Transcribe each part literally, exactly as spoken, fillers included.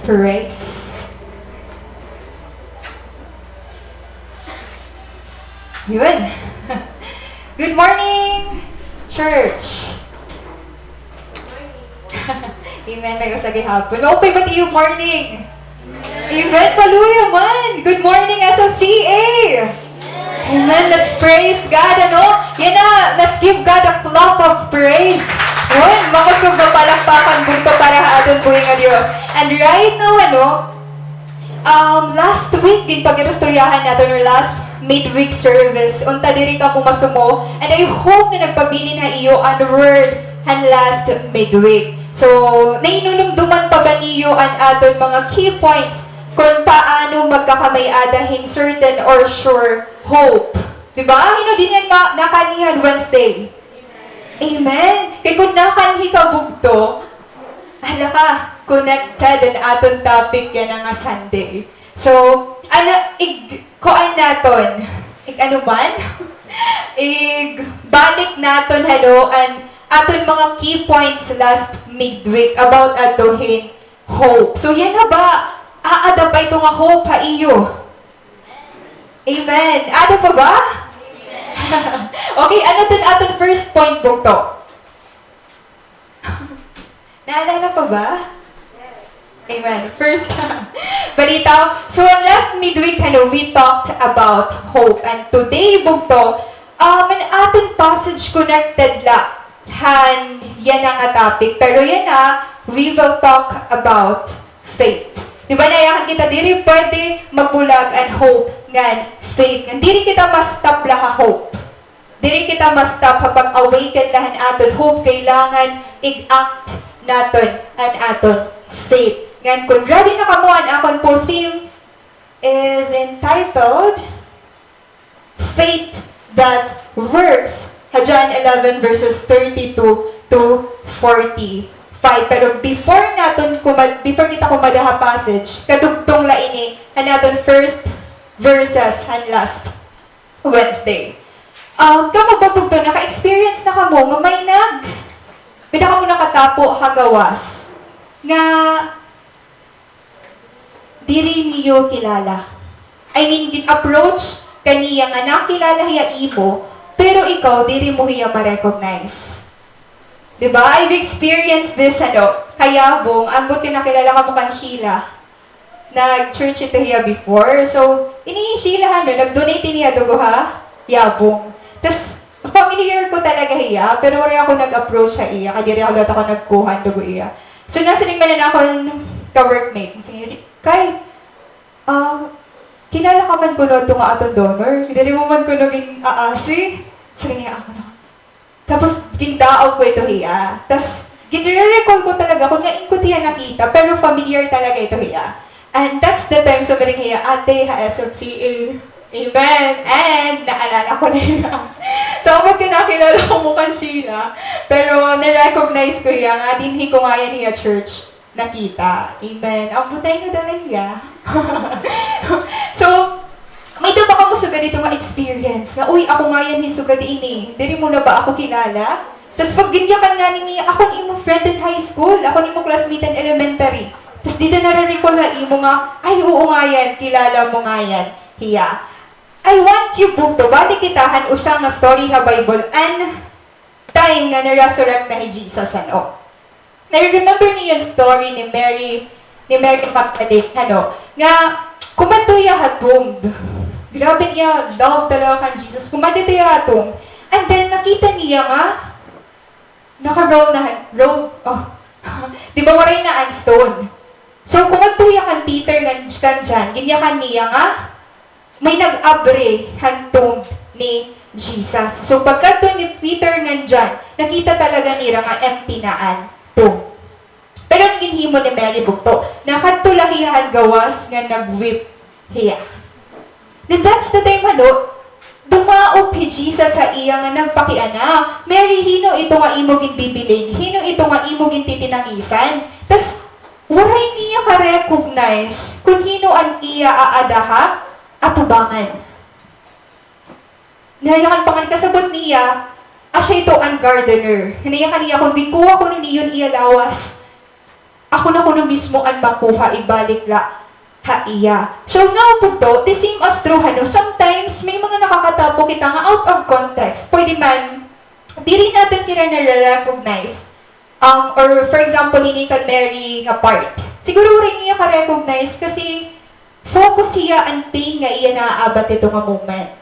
Praise. Yun. Good morning, church. Amen. May usa gihapon. Maupay ba it iyo morning? Amen. Maluya man. Good morning, S F C A. Amen. Let's praise God, ano? Yana, let's give God a clap of praise. Yun, makusog nga palakpakan bugto para ha aton buhi nga Dios. And right now, ano, um, last week, ginpag-iristoryahan naton or last midweek service. Unta diri kamo masumo. And I hope nga nagpabilin ha iyo an word han last midweek. So, nahinumduman pa ba niyo an aton mga key points kon paano magkakamay-ada hin certain or sure hope? Di ba? Hino dinhi an ma-, nakanhi han Wednesday? Amen. Kay kon nakanhi ka bugto, hala ka, connected an aton topic yana nga Sunday. So, ano, ig-, kuan naton, ig-ano man? Igbalik naton, hello, an aton mga key points last midweek about ato hin hope. So, yana ba, aada pa ito nga hope ha iyo? Amen. Aada pa ba? Okay, ano it aton first point, bugto? Naalala pa ba? Amen. First, balitaw. So, an last midweek, ano, we talked about hope. And today, bugto, um, an aton passage connected la han yana nga topic. Pero yana, we will talk about faith. Di ba, nayakan kita, diri pwede magbulag an hope ngan faith. Ngan diri kita ma-stop la ha hope. Diri kita ma-stop ha pag-awaken la han aton hope. Kailangan ig-act naton an aton faith. Ngan kon ready na kamo, an akon po theme is entitled Faith that Works, ha John eleven verses thirty-two to forty-five. Pero before naton kuma-, before kita kumada ha passage, kadugtong la ini han aton first verses han last Wednesday. Um, kamo ba, bugto, naka-experience na kamo nga may nag-, may na kamo nakatapo ha gawas nga diri niyo kilala? I mean, gin-approach ka niya nga nakilala hiya imo, pero ikaw, diri mo hiya ma-recognize. Di ba? I've experienced this, ano, ha Yabong, ambot nga nakilala kamo kan Sheila. Nag-church ito hiya before. So, ini hi Sheila, ano, nag-donate ini hiya dugo ha Yabong. Tas, familiar ko talaga hiya, pero waray ako nag-approach ha iya, kay diri ako liwat ako nagkuha han dugo iya. So, nasiring man an akon ka-workmate, sige, kay, ah, kilala ka man kuno ato nga aton donor, diri mo man kuno gin-aasi? Siring niya ako, no? Tapos, gindaog ko ito hiya. Tas, ginre-recall ko talaga kon ngan-an ko hiya nakita, pero familiar talaga ito hiya. And that's the time sumiring hiya, "Ate, ha S F C A." Amen. And naalala ko na hiya. So, ambot nga nakilala ko mo kan Sheila, pero na-recognize ko hiya nga dinhi ko ngayan hiya church nakita. Amen. Ambot nga dara hiya. So, may-ada ba kamo sugad ito nga experience nga, "Uy, ako ngayan hi sugad ini. Diri mo na ba ako kilala?" Tas pagginyakan ngani niya, "Ako an imo friend in high school, ako an imo classmate in elementary." Tas dida nare-recall ha imo nga, "Ay, oo ngayan, kilala mo ngayan hiya." I want you, bugto, balik kita han usa nga story ha Bible, an time nga na-resurrect na hi Jesus, ano. Na-remember niyo an story ni Mary, ni Mary Magdalene, ano, nga kumadto hiya ha tomb. Grabe niya, love talaga kan Jesus. Kumadto hiya ha tomb. And then, nakita niya nga, naka-roll na, roll, oh. Di ba, waray na an stone? So, kumadto hiya kan Peter ngan kan John, ginyakan niya nga may nag-abri han tomb ni Jesus. So, pagkadto ni Peter ngan John, nakita talaga nira nga empty na an tomb. Pero an ginhimo ni Mary, bugto, nakadto la hiya han gawas ngan nag-weep hiya. Then that's the time, ano, dumaop hi Jesus ha iya ngan nagpakiana, "Mary, hin-o ito nga imo ginbibilin? Hin-o ito nga imo gintitinangisan?" Tas waray niya ka-recognize kon hin-o an iya aada ha atubangan. Nayakan pa ngani, kasabot niya, asya ito an gardener. Nayakan niya kon ginkuha kuno niyo an iya lawas. ako na kuno mismo an makuha, ibalik la ha iya. So, now, bugto, the same as true, ano, sometimes, may mga nakakatapo kita nga out of context. Pwede man, diri naton hira nare-recognize. Um, or, for example, hini kan Mary nga part. Siguro, waray niya ka-recognize kasi focus hiya an pain nga iya naaabat hito nga moment.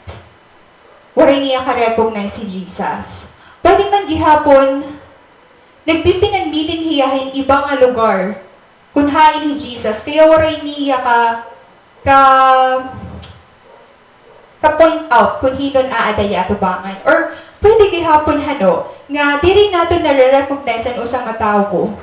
Waray niya ka-recognize hi Jesus. Pwede man gihapon, nagpipinanmiling hiya hin iba nga lugar kon hain hi Jesus, kaya waray niya ka, ka, ka-point out kon hin-o an aada hiya atubangan. Or pwede gihapon, hano, nga diri naton nare-recognize an usa nga tawo.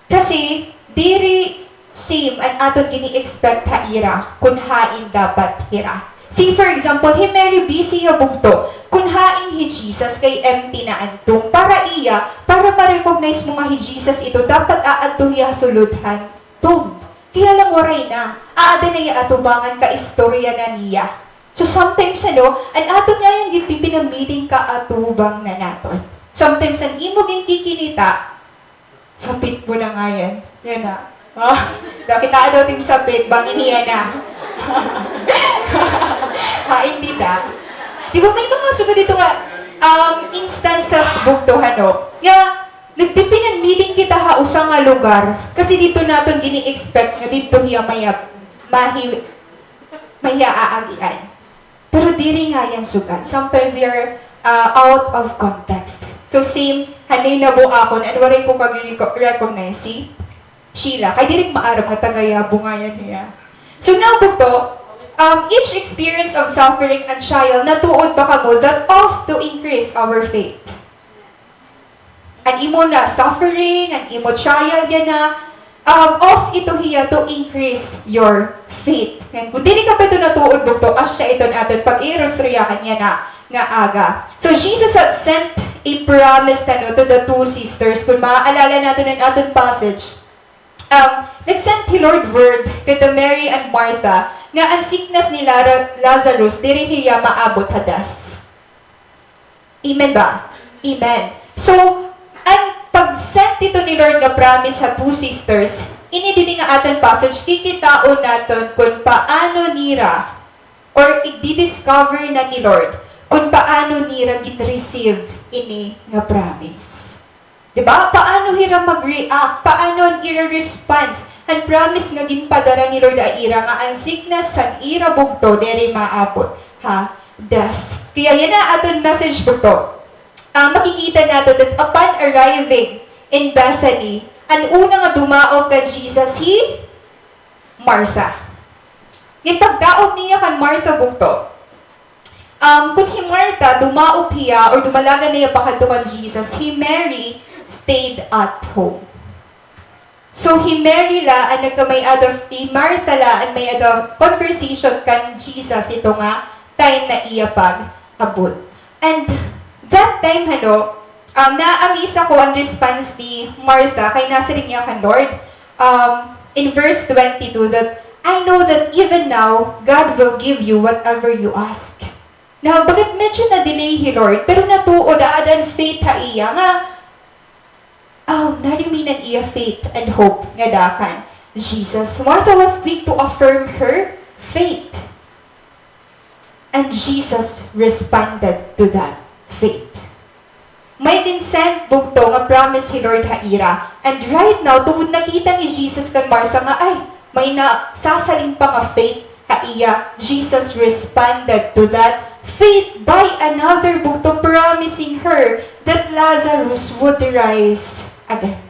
Kasi diri same an aton gini-expect ha ira kon hain dapat hira. Say for example, hi Mary busy hiya bugto kon hain hi Jesus kay empty na an tomb. Para iya, para ma-recognize mo nga hi Jesus ito, dapat aadto hiya ha sulod han tomb. Kaya lang waray na. Aada na hiya atubangan, kaistorya na niya. So sometimes, ano, an aton ngay-an ginpipinamiling kaatubang na naton. Sometimes an imo ginkikinita, sapit mo na ngay-an. Yana. Ah, nakita daw tim sapit, bangin hiya na. Hain dida. Di ba may mga sugad dito nga, um, instances bugto, hano? Nga, nagpipinanmiling kita ha usa nga lugar. Kasi dito naton gini-expect nga dito hiya maya, mahi-, mahiya aagian. Pero diri ngay-an sugad. Sometimes we are, ah, out of context. So same, han nahinabo akon, an waray ko kag-reco-, recognize si Sheila. Kay diri ko maaram nga taga Yabo ngay-an hiya. So now, bugto, um, each experience of suffering and trial, natuod ba kamo that ought to increase our faith? An imo na suffering, an imo trial, yana, um, ought ito hiya to increase your faith. Ngan kon diri ka pa ito natuod, bugto, asya ito an aton pag-iirustoryahan yana nga aga. So Jesus had sent a promise, ano, to the two sisters. Kon maaalala naton an aton passage, um, nag-send hi Lord word kadto Mary and Martha nga an sickness ni Lara-, Lazarus diri hiya maabot ha death. Amen ba? Amen. So, an pag-send dito ni Lord nga promise ha two sisters, ini didi nga aton passage, kikitaon naton kon paano nira, or igdi-discover na ni Lord kon paano nira gin-receive ini nga promise. Di ba? Paano hira mag-react? Paano an ira response han promise nga ginpadara ni Lord ha ira nga an sickness han ira bugto diri maabot ha death? Kaya yana aton message bugto. Ah, makikita naton that upon arriving in Bethany, an una nga dumaop kan Jesus hi Martha. Ngan pagdaop niya kan Martha bugto, um, kon hi Martha, dumaop hiya or dumalagan na hiya pakadto kan Jesus, hi Mary stayed at home. So, hi Mary la an nagkamay-ada, hi Martha la an may-ada conversation kan Jesus ito nga time na iya pag-abot. And that time, hano, um, na-amaze ako an response ni Martha kay nasiring niya kan Lord, um, in verse twenty-two that, "I know that even now, God will give you whatever you ask." Now, bagat medyo na-delay hi Lord, pero natuod, aada an faith ha iya nga, oh, na-remain an iya faith and hope ngada kan Jesus. Martha was quick to affirm her faith. And Jesus responded to that faith. May gin-send bugto nga promise hi Lord ha ira. And right now, tungod nakita ni Jesus kan Martha nga, ay, may nasasaling pa nga faith ha iya, Jesus responded to that faith by another bugto, promising her that Lazarus would rise again.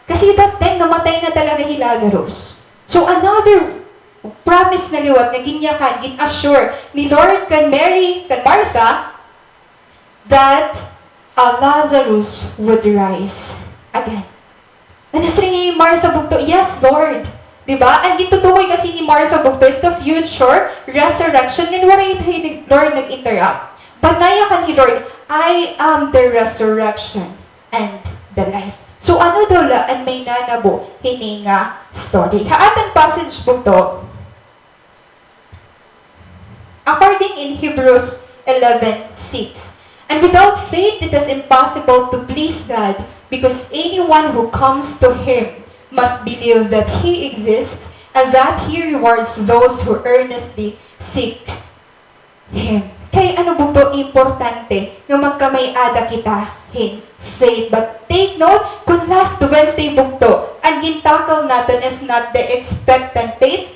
Kasi that time, namatay na talaga hi Lazarus. So, another promise na liwat nga ginyakan, gin-assure ni Lord kan Mary, kan Martha, that, uh, Lazarus would rise again. Ngan nasiring hi Martha bugto, "Yes, Lord." Di ba? An gintutukoy kasi ni Martha bugto is the future resurrection. Ngan waray ito hi Lord nag-interrupt. But nayakan hi Lord, "I am the resurrection and the life." So, ano daw la an may nanabo hini nga story? Ha aton passage bugto, according in Hebrews eleven six, "And without faith it is impossible to please God, because anyone who comes to Him must believe that He exists and that He rewards those who earnestly seek Him. Kay ano bugto importante nga magkamay-ada kita hin faith? But take note, kun last Wednesday bugto, an gintackle naton is not the expectant faith,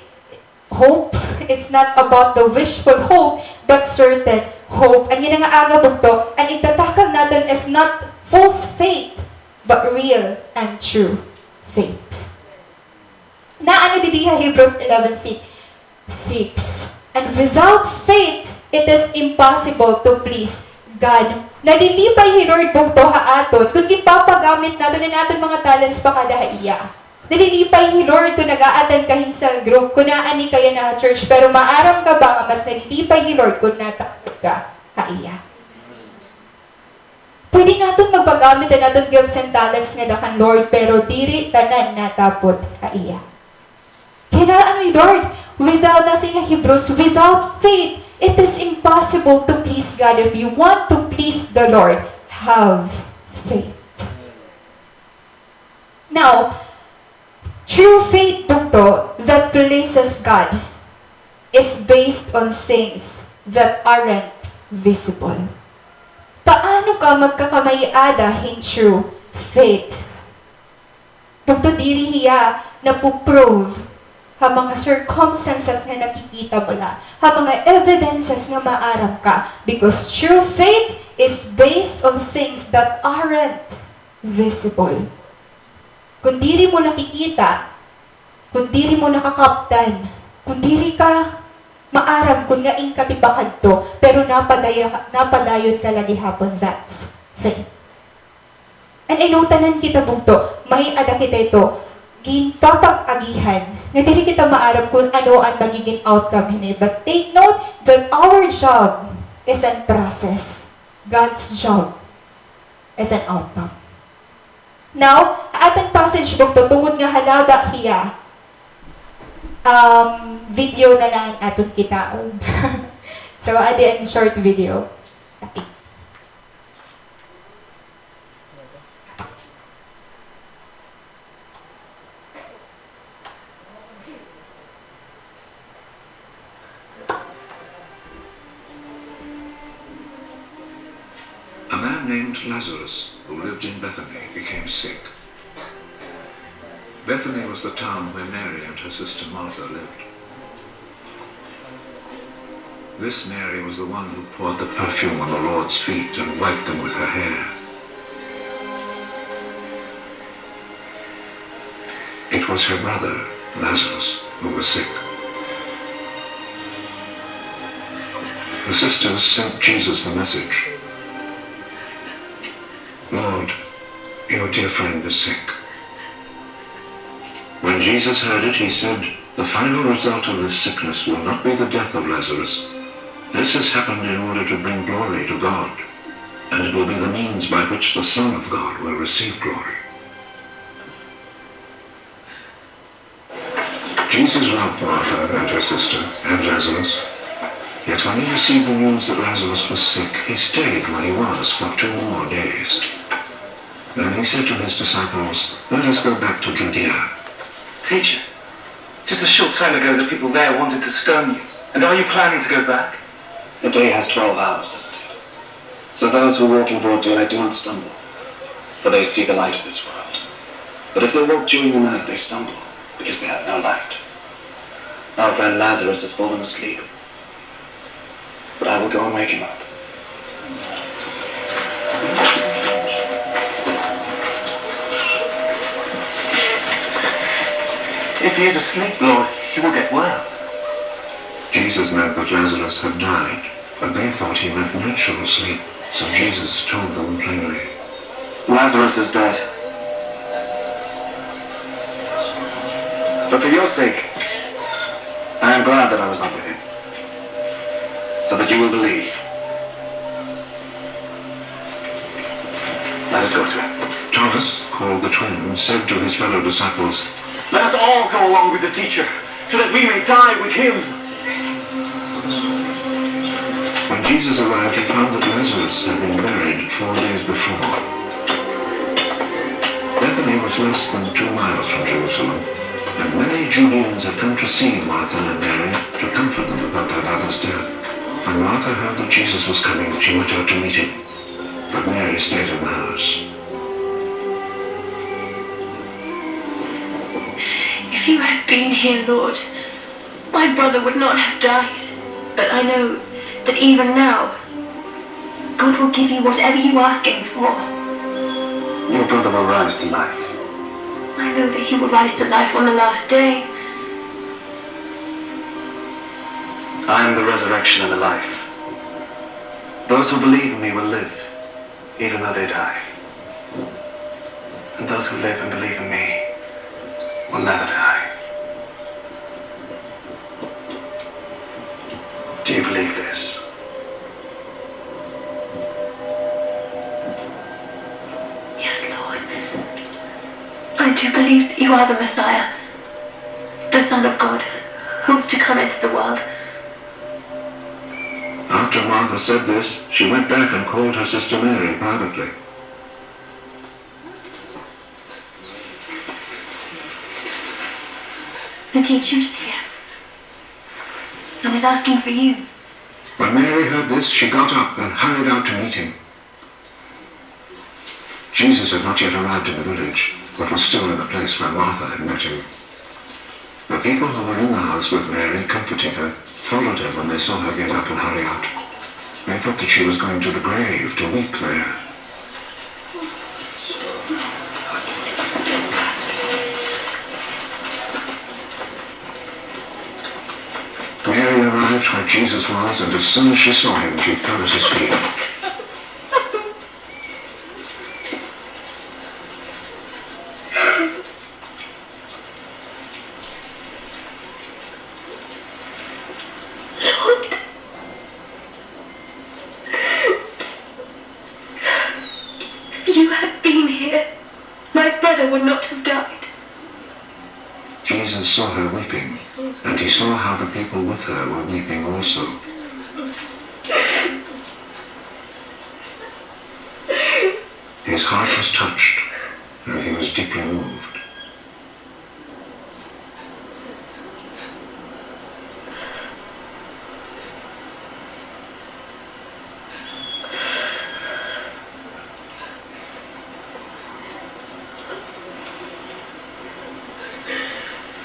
hope. It's not about the wishful hope, but certain hope. An yana nga aga bugto, an igtatackle naton is not false faith, but real and true faith. Naano didi ha Hebrews eleven six? And without faith, it is impossible to please God. Nalilipay hi Lord bugto ha aton kun ginpapagamit naton an aton mga talents pa kada ha iya. Nalilipay hi Lord kun nag-a-attend ka hin cell group, kun naa ni ka yana ha church, pero maaram ka ba nga mas nalilipay hi Lord kun natapot ka ha iya? Pwede naton magpagamit an aton gifts and talents ngada kan Lord, pero diri tanan natapot ha iya. Kay naano hi Lord, without, nasiring ha Hebrews, without faith, it is impossible to please God. If you want to please the Lord, have faith. Now, true faith bugto that pleases God is based on things that aren't visible. Paano ka magkakamay-ada hin true faith? Bugto diri hiya napo-prove ha mga circumstances nga nakikita mo la, ha mga evidences nga maaram ka, because true faith is based on things that aren't visible. Kun diri mo nakikita, kun diri mo nakakaptan, kun diri ka maaram kun ngain ka tipakadto, pero napadaya-, napadayon ka la gihapon, that's faith. And I know tanan kita bugto, may-ada kita ito, ginpapag-agihan, nga diri kita maaram kun ano an magigin outcome hini. But take note that our job is an process. God's job is an outcome. Now, ha aton passage bugto, tungod nga halaba hiya, um, video na la an aton kitaon. So, adi an short video. A man named Lazarus, who lived in Bethany, became sick. Bethany was the town where Mary and her sister Martha lived. This Mary was the one who poured the perfume on the Lord's feet and wiped them with her hair. It was her brother, Lazarus, who was sick. The sisters sent Jesus the message, "Lord, your dear friend is sick." When Jesus heard it, he said, "The final result of this sickness will not be the death of Lazarus. This has happened in order to bring glory to God, and it will be the means by which the Son of God will receive glory." Jesus loved Martha and her sister and Lazarus. Yet when he received the news that Lazarus was sick, he stayed where he was for two more days. Then he said to his disciples, "Let us go back to Judea." "Teacher, just a short time ago the people there wanted to stone you, and are you planning to go back?" "The day has twelve hours, doesn't it? So those who walk in broad daylight do not stumble, for they see the light of this world. But if they walk during the night, they stumble, because they have no light. Our friend Lazarus has fallen asleep, but I will go and wake him up." "If he is asleep, Lord, he will get well." Jesus meant that Lazarus had died, but they thought he meant natural sleep, so Jesus told them plainly, "Lazarus is dead. But for your sake, I am glad that I was not with him, so that you will believe. Let us go to him." Thomas, called the twin, said to his fellow disciples, "Let us all go along with the teacher, so that we may die with him." When Jesus arrived, he found that Lazarus had been buried four days before. Then Bethany was less than two miles from Jerusalem, and many Judeans had come to see Martha and Mary to comfort them about their brother's death. When Martha heard that Jesus was coming, she went out to meet him, but Mary stayed in the house. If you had been here, Lord, my brother would not have died. But I know that even now, God will give you whatever you ask him for. Your brother will rise to life. I know that he will rise to life on the last day. I am the resurrection and the life. Those who believe in me will live, even though they die. And those who live and believe in me will never die. Do you believe this? Yes, Lord. I do believe that you are the Messiah, the Son of God, who was to come into the world. After Martha said this, she went back and called her sister Mary privately. The teacher is here and is asking for you. When Mary heard this, she got up and hurried out to meet him. Jesus had not yet arrived in the village, but was still in the place where Martha had met him. The people who were in the house with Mary, comforting her, followed her when they saw her get up and hurry out. They thought that she was going to the grave to weep there. Mary arrived where Jesus was, and as soon as she saw him, she fell at his feet. Lord, if you had been here, my brother would not have died. Jesus saw her weeping, and he saw how the people with her were weeping also. His heart was touched, and he was deeply moved.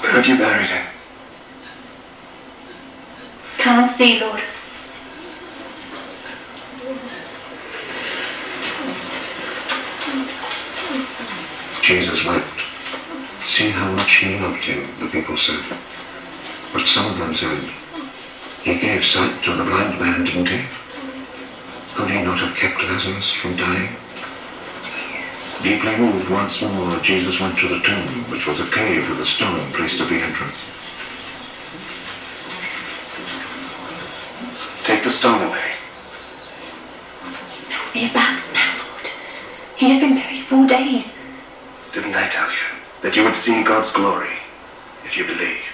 Where have you buried him? Come and see, Lord. Jesus wept. See how much he loved him, the people said. But some of them said, "He gave sight to the blind man, didn't he? Could he not have kept Lazarus from dying?" Deeply moved once more, Jesus went to the tomb, which was a cave with a stone placed at the entrance. Take the stone away. There will be a bad smell, Lord. He has been buried four days. Didn't I tell you that you would see God's glory if you believed?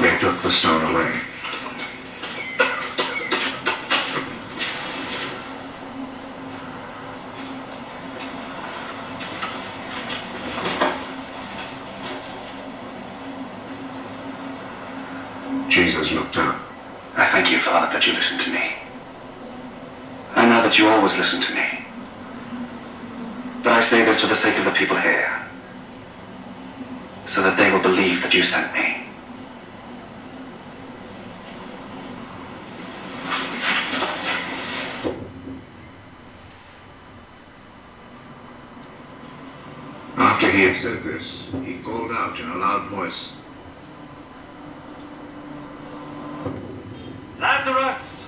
They took the stone away. Jesus looked up. I thank you, Father, that you listened to me. I know that you always listen to me. But I say this for the sake of the people here, so that they will believe that you sent me. After he had said this, he called out in a loud voice, "Lazarus,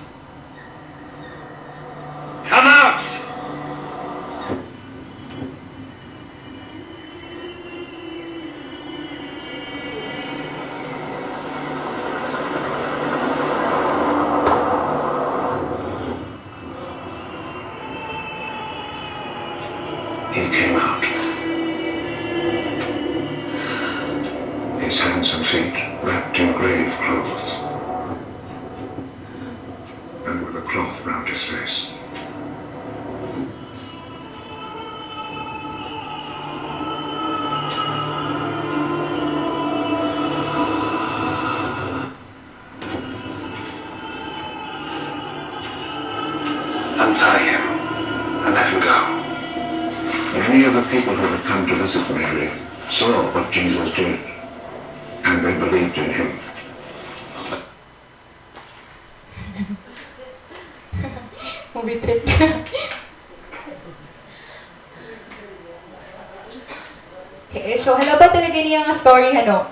come out!" He came out. His hands and feet wrapped in grave clothes, and with a cloth round his face. Untie him and let him go. Many of the people who had come to visit Mary saw what Jesus did, and they believed in him. Movie trip. Okay, so hala ba talaga niya nga story, ano?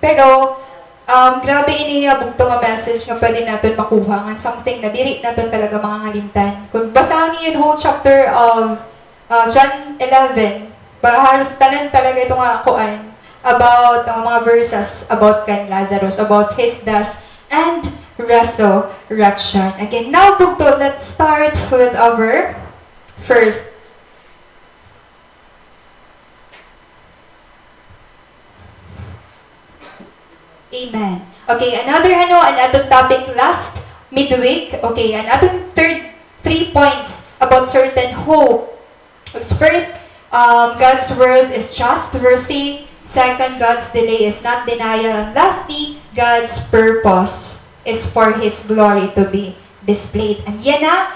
Pero, um, grabe ini nga bugto nga message nga pwede naton makuha, nga something na diri naton talaga makangalimtan. Kung basahon niyo yung whole chapter of, uh, John eleven, ba, halos tanan talaga ito nga kuan about ang mga verses about kan Lazarus, about his death and resurrection. Again, now, bugto, let's start with our first. Amen. Okay, another, ano, an aton topic last midweek. Okay, an aton third, three points about certain hope. First, um, God's word is trustworthy. Second, God's delay is not denial. And lastly, God's purpose is for His glory to be displayed. And yana,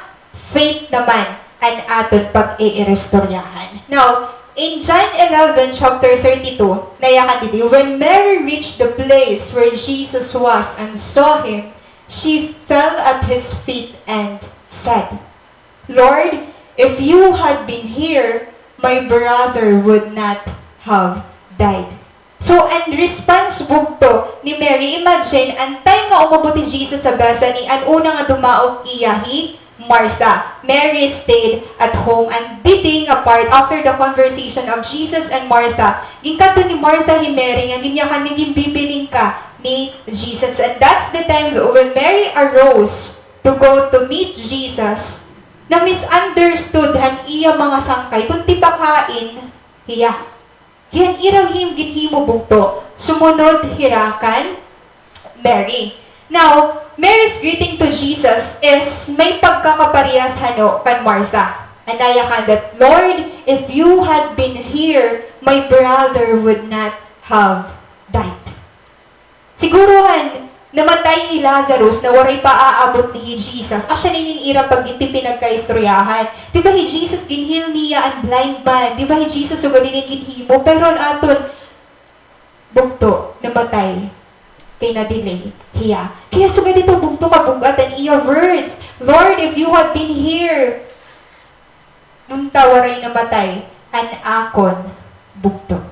faith naman an aton pag-iiristoryahan. Now, in John eleven, chapter thirty-two, nayakan didi, "When Mary reached the place where Jesus was and saw him, she fell at his feet and said, 'Lord, if you had been here, my brother would not have died.'" So, an response bugto ni Mary, imagine, an time nga umabot hi Jesus sa Bethany, an una nga dumaog iya hi Martha. Mary stayed at home, and didi nga part, after the conversation of Jesus and Martha, ginkadto ni Martha hi Mary nga ginyakan nga ginbibilin ka ni Jesus. And that's the time when Mary arose to go to meet Jesus, na-misunderstood han iya mga sangkay kon tipak hain hiya. Kay an ira him-, ginhimo bugto, sumunod hira kan Mary. Now, Mary's greeting to Jesus is may pagkakaparehas, ano, kan Martha. An nayakan that, "Lord, if you had been here, my brother would not have died." Siguro han namatay hi Lazarus na waray pa aabot ni hi Jesus, asya na ini an ira pag-, ginpipinagkaistoryahan. Di ba hi Jesus ginheal niya an blind man? Di ba hi Jesus sugad ini an ginhimo? Pero an aton bugto, namatay. Kay na-delay hiya. Kaya sugad ito bugto kabug-at an iya words. "Lord, if you had been here, unta waray namatay an akon bugto."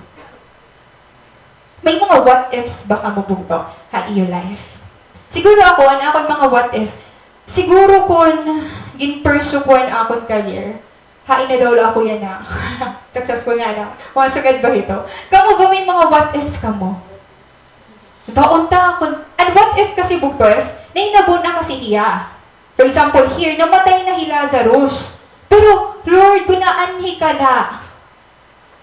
May mga what ifs ba kamo bugto ha iyo life? Siguro ako, an akon mga what if, siguro kon gin-pursue ko an akon career, hain na daw la ako yana. Successful nga na. Mga sugad ba hito? Kamo ba may mga what ifs kamo? Diba, unta akon, an what if kasi bugto is, nahinabo na kasi hiya. For example, here, namatay na hi Lazarus. Pero, Lord, kon aanhi ka la,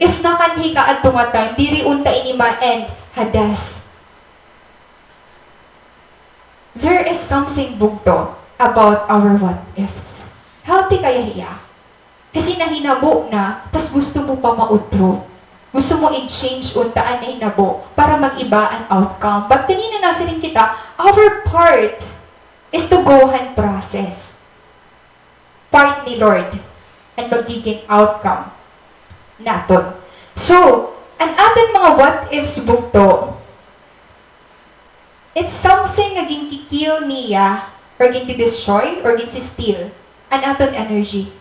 if nakanhi ka adto nga time, diri unta ini ma-end ha death. There is something bugto about our what ifs. Healthy kaya hiya? Kasi nahinabo na, tas gusto mo pa mautro. Gusto mo i-change unta an nahinabo para mag-iba an outcome. But kanina nasiring kita, our part is to go han process. Part ni Lord an magiging outcome naton. So, an aton mga what ifs bugto, it's something nga ginki-kill niya, or ginti-destroy, or ginsi-steal an aton energy.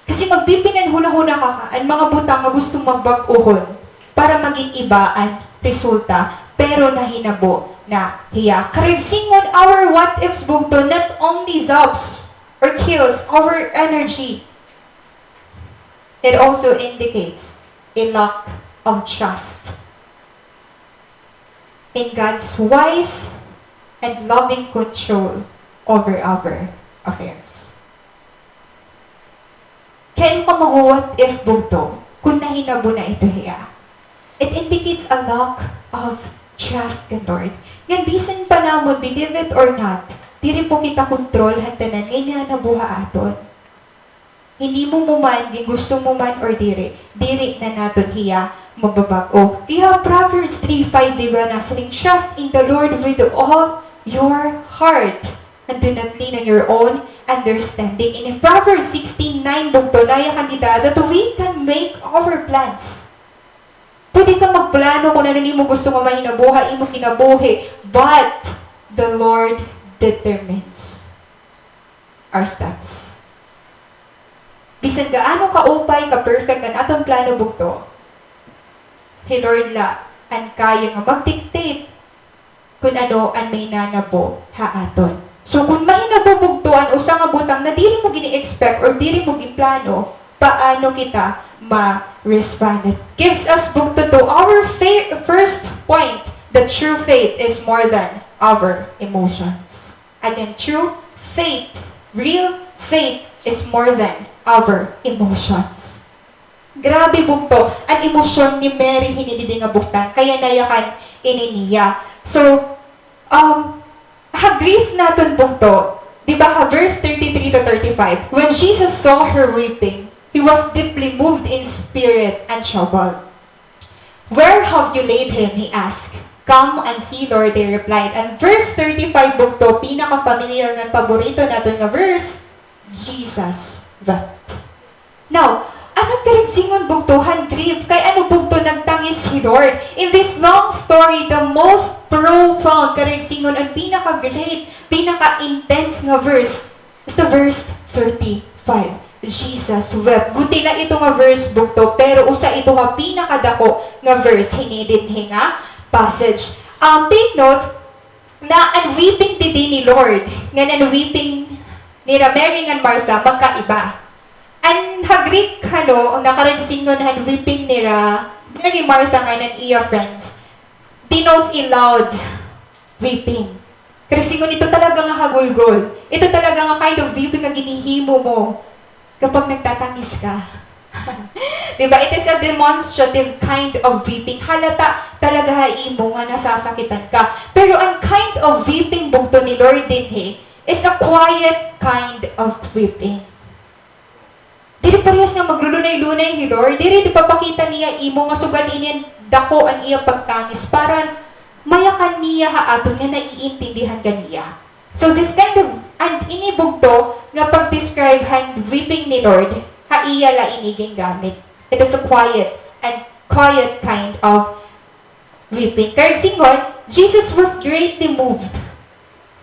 Kasi magpipinanhunahuna ka, an mga butang nga gusto magbag-ohon para magin iba an resulta, pero nahinabo na hiya. Karuyag sidngon, our what ifs bugto not only zaps or kills our energy, it also indicates a lack of trust in God's wise and loving control over our affairs. Kay ano ka mag-what if bugto kon nahinabo na ito hiya? It indicates a lack of trust kan Lord. Ngan bisan pa namon, believe it or not, diri po kita kontrol han tanan nga nanabo ha aton. Hinimo mo man, gingusto mo man or diri, diri na naton hiya mababag-o. Kaya Proverbs three five, di ba, nasiring, "Trust in the Lord with all your heart, and do not lean on your own understanding." And in Proverbs sixteen nine, bugto, nayakan dida that we can make our plans. Pwede ka magplano kun ano an imo gusto nga mahinabo ha imo kinabuhi, but the Lord determines our steps. Bisan gaano kaupay, ka-perfect an aton plano, bugto, hi Lord la an kaya nga mag-dictate kun ano an may nanabo ha aton. So, kun mahinabo, bugto, an usa nga butang na diri mo gini-expect or diri mo ginplano, paano kita ma-respond? Gives us, bugto, to our fa-, first point, that true faith is more than our emotions. Again, true faith, real faith is more than our emotions. Grabe, bugto, an emosyon ni Mary hini didi nga butang, kaya nayakan ini niya. So, um, ha grief naton, bugto, di ba, ha verse thirty-three to thirty-five, "When Jesus saw her weeping, he was deeply moved in spirit and troubled." "Where have you laid him?" he asked. "Come and see, Lord," they replied. And verse thirty-five, bugto, pinaka-familiar ngan paborito naton nga verse, "Jesus wept." Now, ano karuyag sidngon, bugto, han grief? Kay ano, bugto, nagtangis hi Lord? In this long story, the most profound, karuyag sidngon, an pinaka-great, pinaka-intense nga verse is the verse thirty-five. Jesus wept. Gutiay la ito nga verse, bugto, pero usa ito ha pinakadako nga verse hini dinhi nga passage. Um, take note, na an weeping didi ni Lord ngan an weeping nira Mary ngan Martha magkaiba. An ha Greek, hano, karuyag sidngon han weeping nira Mary, Martha ngan an iya friends denotes a loud weeping. Karuyag sidngon, ito talaga nga hagulgol. Ito talaga nga kind of weeping nga ginhihimo mo kapag nagtatangis ka. Di ba? It is a demonstrative kind of weeping. Halata talaga ha imo nga nasasakitan ka. Pero an kind of weeping, bugto, ni Lord dinhi is a quiet kind of weeping. Diri parehas nga maglulunay-lunay hi Lord. Diri, ginpapakita niya ha imo nga sugad ini dako an iya pagtangis para mayakan niya ha aton nga naiintindihan ka niya. So this kind of, and ini, bugto, nga pag-describe han weeping ni Lord, ha iya la ini gingamit. It is a quiet and quiet kind of weeping. Karuyag sidngon, Jesus was greatly moved.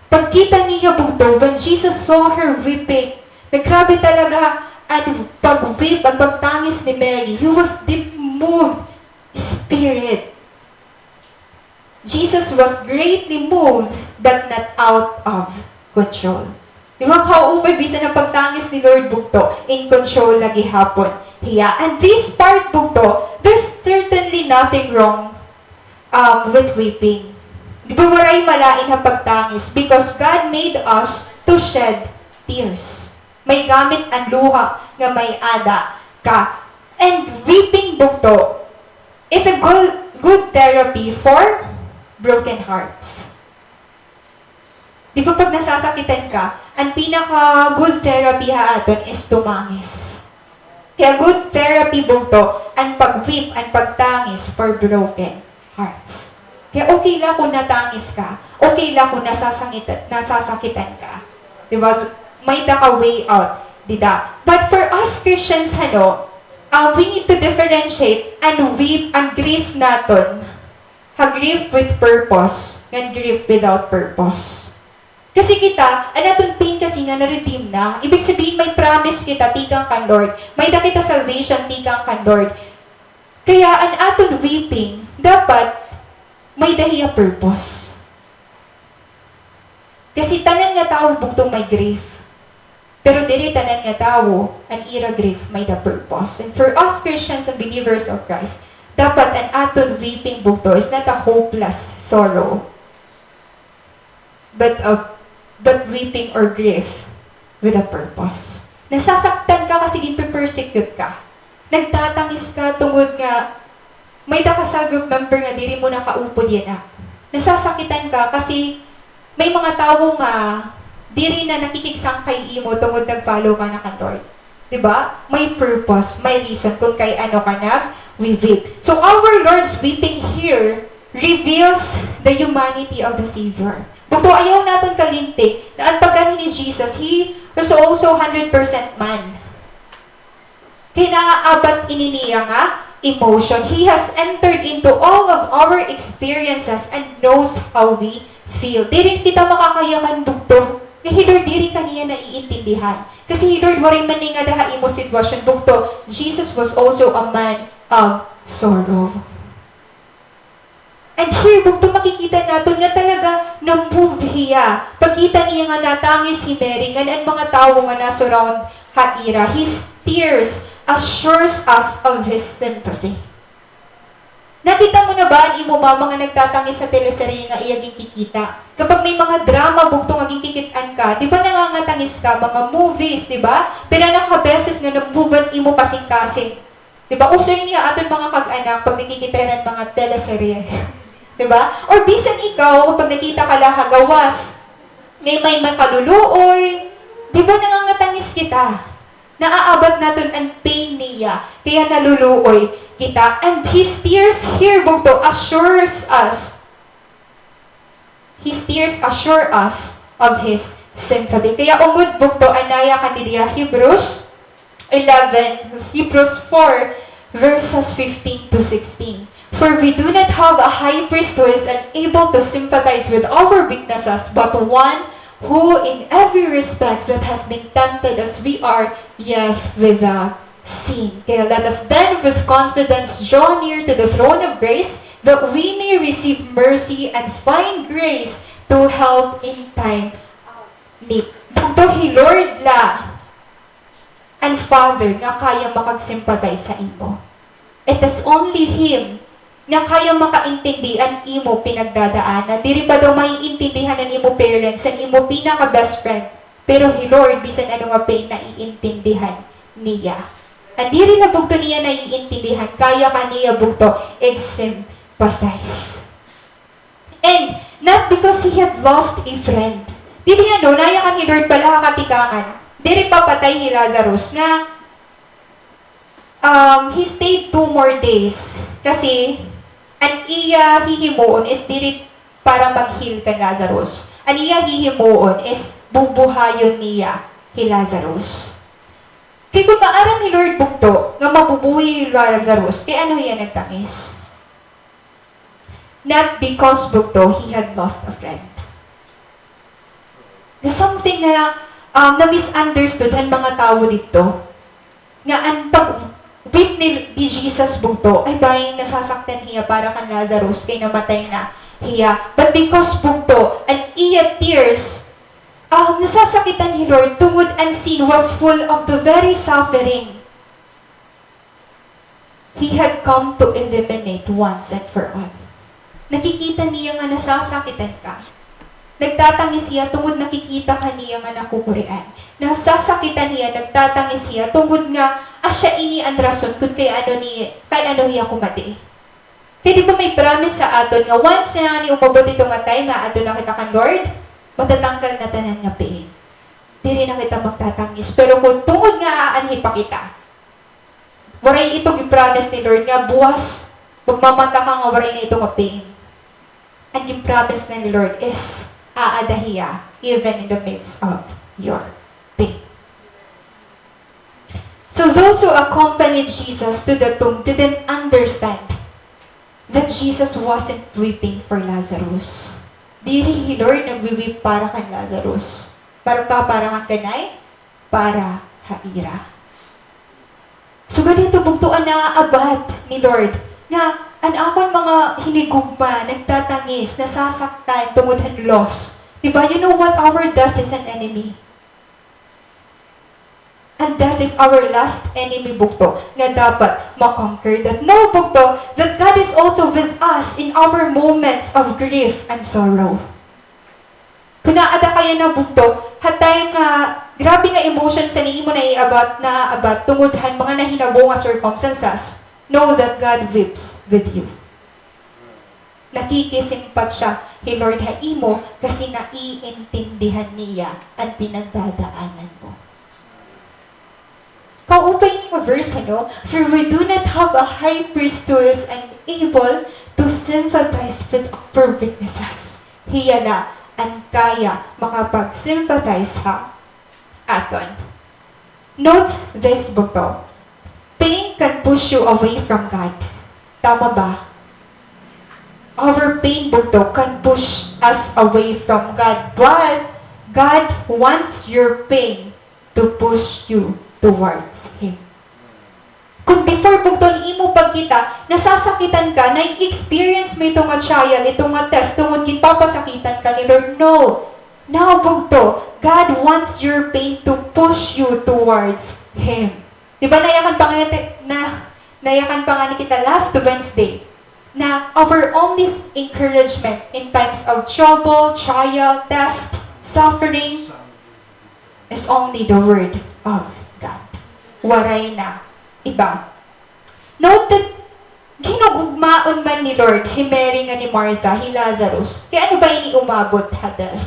Pagkita niya, bugto, when Jesus saw her weeping, naggrabe talaga an pag-weep, an pagtangis ni Mary. He was deep moved spirit. Jesus was greatly moved, but not out of control. Di ba, kaupay, bisan an pagtangis ni Lord, bugto, in control la gihapon hiya. And this part, bugto, there's certainly nothing wrong, um, with weeping. Di ba, waray malain ha pagtangis, because God made us to shed tears. May gamit an luha nga may-ada ka. And weeping, bugto, is a good, good therapy for broken hearts. Di ba, pag nasasakitan ka, an pinaka-good therapy ha aton is tumangis. Kaya good therapy, bugto, an pag-weep, an pagtangis for broken hearts. Kaya okay la kun natangis ka, okay la kun nasasangit-, nasasakitan ka. Di ba? May-ada ka way out dida. But for us Christians, hano, uh, we need to differentiate an weep, an grief naton ha grief with purpose ngan grief without purpose. Kasi kita, an aton pain kasi nga na-redeem na. Ibig sabihin, may promise kita tikang kan Lord. May-ada kita salvation tikang kan Lord. Kaya an aton weeping, dapat may-ada hiya purpose. Kasi tanan nga tawo bugto may grief. Pero diri tanan nga tawo an ira grief may-ada purpose. And for us Christians and believers of Christ, dapat an aton weeping bugto is not a hopeless sorrow, but a, but weeping or grief with a purpose. Nasasaktan ka kasi ginpe-persecute ka. Nagtatangis ka tungod nga May-ada ka cell group member nga diri mo na kaupod yana. Nasasakitan ka kasi may mga tawo nga diri na nakikigsangkay imo tungod nag-follow ka na kan Lord. Di ba? May purpose, may reason kung kay ano ka nag-weep. So our Lord's weeping here reveals the humanity of the Savior. Bugto, ayaw naton kalimti na an pagkanhi ni Jesus, he was also hundred percent man. Kay naaabat ini niya nga emotion. He has entered into all of our experiences and knows how we feel. Diri kita makakayakan, bugto, nga hi Lord diri ka niya naiintindihan. Kasi hi Lord waray man ning-ada ha imo sitwasyon, bugto. Jesus was also a man of sorrow. And here, bugto, makikita naton nga talaga na-move hiya. Pagkita niya nga natangis hi Mary, ngan an mga tawo nga na-surround ha ira. His tears assures us of his sympathy. Nakita mo na ba an imo mama nga nagtatangis sa teleserye nga iya ginkikita? Kapag may mga drama, bugto, nga ginkikit-an ka, di ba nangangatangis ka? Mga movies, di ba? Pira na ka beses nga na-move an imo kasingkasing? Di ba? Uso ini ha aton mga kag-anak pag nakikita hira hin mga teleserye. Di ba? Or bisan ikaw, pag nakita ka la ha gawas, ngay may makaluluoy, di ba nangangatangis kita? Naaabat naton an pain niya, kaya naluluoy kita. And his tears here, bugto, assures us His tears assure us of his sympathy. Kaya ungod, bugto, an naya kan didi ha Hebrews eleven, Hebrews four, verses fifteen to sixteen. For we do not have a high priest who is unable to sympathize with our weaknesses, but one who in every respect that has been tempted as we are, yet without sin. Kaya let us then with confidence draw near to the throne of grace, that we may receive mercy and find grace to help in time of need. Bugto, hi Lord la an Father nga kaya makag-sympathize sa imo. It is only Him nga kaya makaintindi an imo pinagdadaanan. Diri pa daw maiintindihan an imo parents, an imo pinaka-best friend. Pero hi Lord, bisan ano nga pain, naiintindihan niya. An diri la bugto niya naiintindihan, kaya ka niya bugto ig-sympathize. And not because he had lost a friend. Diri, ano, naya kan hi Lord pa la ha katikangan. Diri pa patay hi Lazarus nga, um, he stayed two more days. Kasi an iya hihimuon is diri para mag-heal kan Lazarus. An iya hihimuon is bubuhayon niya hi Lazarus. Kay kun maaram hi Lord bugto nga mabubuhi hi Lazarus, kay ano hiya nagtangis? Not because bugto he had lost a friend. Na something nga, um, na-misunderstood han mga tawo didto. Nga an pag-weep ni, ni Jesus bugto, ay, bangin nasasaktan hiya para kan Lazarus, kay namatay na hiya. But because bugto, an iya tears, um, nasasakitan hi Lord, tungod an scene was full of the very suffering He had come to eliminate once and for all. Nakikita niya nga nasasakitan ka. Nagtatangis hiya tungod nakikita ka niya nga nakukurian. Nasasakitan hiya, nagtatangis hiya tungod nga asya ini an rason kun kay ano ni, kay ano hiya kumadi. Kay di ba may promise sa aton nga once na ngani umabot ito nga time nga adto na kita kan Lord, matatanggal na tanan nga pain. Diri na kita magtatangis. Pero kun tungod nga aanhi pa kita, waray ito gi-promise ni Lord nga buwas magmamata ka nga waray na ito nga pain. An gi-promise na ni Lord is aada hiya even in the midst of your pain. So those who accompanied Jesus to the tomb didn't understand that Jesus wasn't weeping for Lazarus. Diri hi Lord nagwi-weep para kan Lazarus. Para pa, para kan kanay? Para ha ira. Sugad hito bugto an naabat ni Lord, nga an akon mga hinigugma nagtatangis, nasasaktan tungod han loss. Di ba, you know what? Our death is an enemy. And death is our last enemy, bugto, nga dapat ma-conquer that. Know, bugto, that God is also with us in our moments of grief and sorrow. Kun naada ka yana, bugto, ha time nga grabe nga emotions an imo naiabat, naabat tungod han mga nahinabo nga circumstances. Know that God weeps with you. Nakikisimpatya hi Lord ha imo kasi naiintindihan niya an pinagdadaanan mo. Kaupay ini nga verse, ano? For we do not have a high priest who is unable to sympathize with our weaknesses. Hiya la an kaya makapag-sympathize ha aton. Note this, bugto. Pain can push you away from God. Tama ba? Our pain, bugto, can push us away from God. But God wants your pain to push you towards Him. Kung before, bugto, an imo pagkita, nasasakitan ka, na-experience mo ito nga trial, ito nga test, tungod ginpapasakitan ka ni Lord. No. Now, bugto, God wants your pain to push you towards Him. Di ba, nayakan pa nga, na, nayakan pa nga ni kita last Wednesday, na our only encouragement in times of trouble, trial, test, suffering, is only the word of God. Waray na iba. Note that ginhugmaon man ni Lord hi Mary ngan ni Martha hi Lazarus. Kay ano ba ini umabot ha death?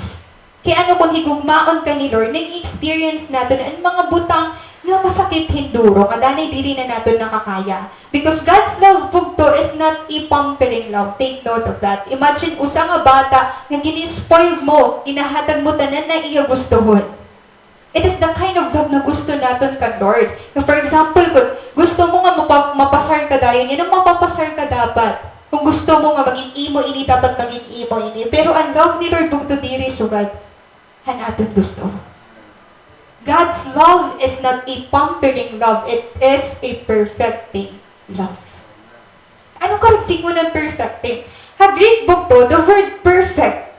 Kay ano kon higugmaon ka ni Lord, nag-experience naton an mga butang nga masakit hinduro, nga danay diri na naton nakakaya. Because God's love, bugto, is not a pampering love. Take note of that. Imagine, usa nga bata nga gini-spoiled mo, ginahatag mo tanan na iya gustohon. It is the kind of love na gusto naton kan Lord. Nga, for example, kun gusto mo nga mapa-, mapasar ka dayon, yan an mapapasar ka dapat. Kun gusto mo nga magin imo ini, dapat magin imo ini. Pero an love ni Lord, bugto, diri sugad han aton gusto. God's love is not a pampering love, it is a perfecting love. Ano karuyag sidngon an perfecting? Ha Greek, bugto, the word perfect,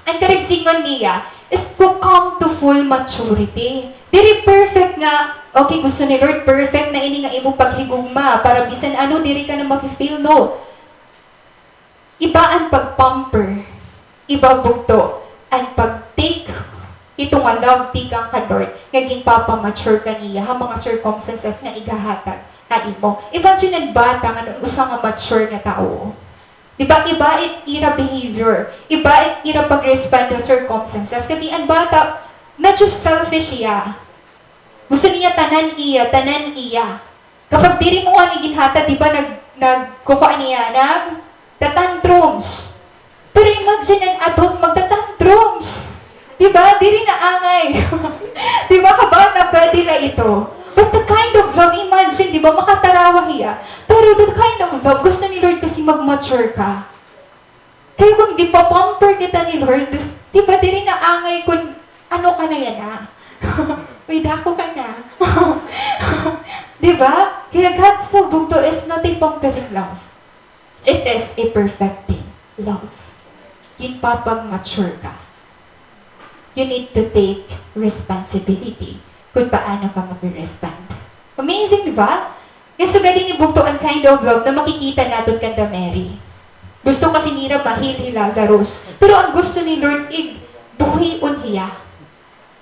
an karuyag sidngon niya is to come to full maturity. Diri perfect nga, okay, gusto ni Lord perfect na ini nga imo paghigugma para bisan ano diri ka na mafe-feel, no. Iba an pag-pamper, iba, bugto, an pag-take ito nga love tikang kan Lord nga ginpapa-mature ka niya ha mga circumstances nga igahatag ha imo. Imagine an bata ngan usa nga mature nga tawo. Di ba, iba it ira behavior, iba it ira pag-respond ha circumstances. Kasi an bata, medyo selfish hiya. Gusto niya tanan iya, tanan iya. Kapag diri mo ngani ginhatag, di ba, nag-, nagkukuan hiya, nagta-tantrums. Pero imagine an adult magta-tantrums. Di ba? Diri na angay. Di ba, kabata, pwede na ito. But the kind of love, imagine, di ba, makatarawa hiya. Pero the kind of love, gusto ni Lord kasi mag-mature ka. Kay kun gipa-pamper kita ni Lord, di ba, diri na angay kun ano ka na yana. Uy, dako ka na. Di ba? Kaya God's love, bugto, is not a pampering love. It is a perfecting love. Ginpapag-mature ka. You need to take responsibility kun paano ka mag-respond. Amazing, di ba? Kay sugad ini, bugto, an kind of love na makikita naton kanda Mary. Gusto kasi nira ma-heal hi Lazarus. Pero an gusto ni Lord, igbuhion hiya.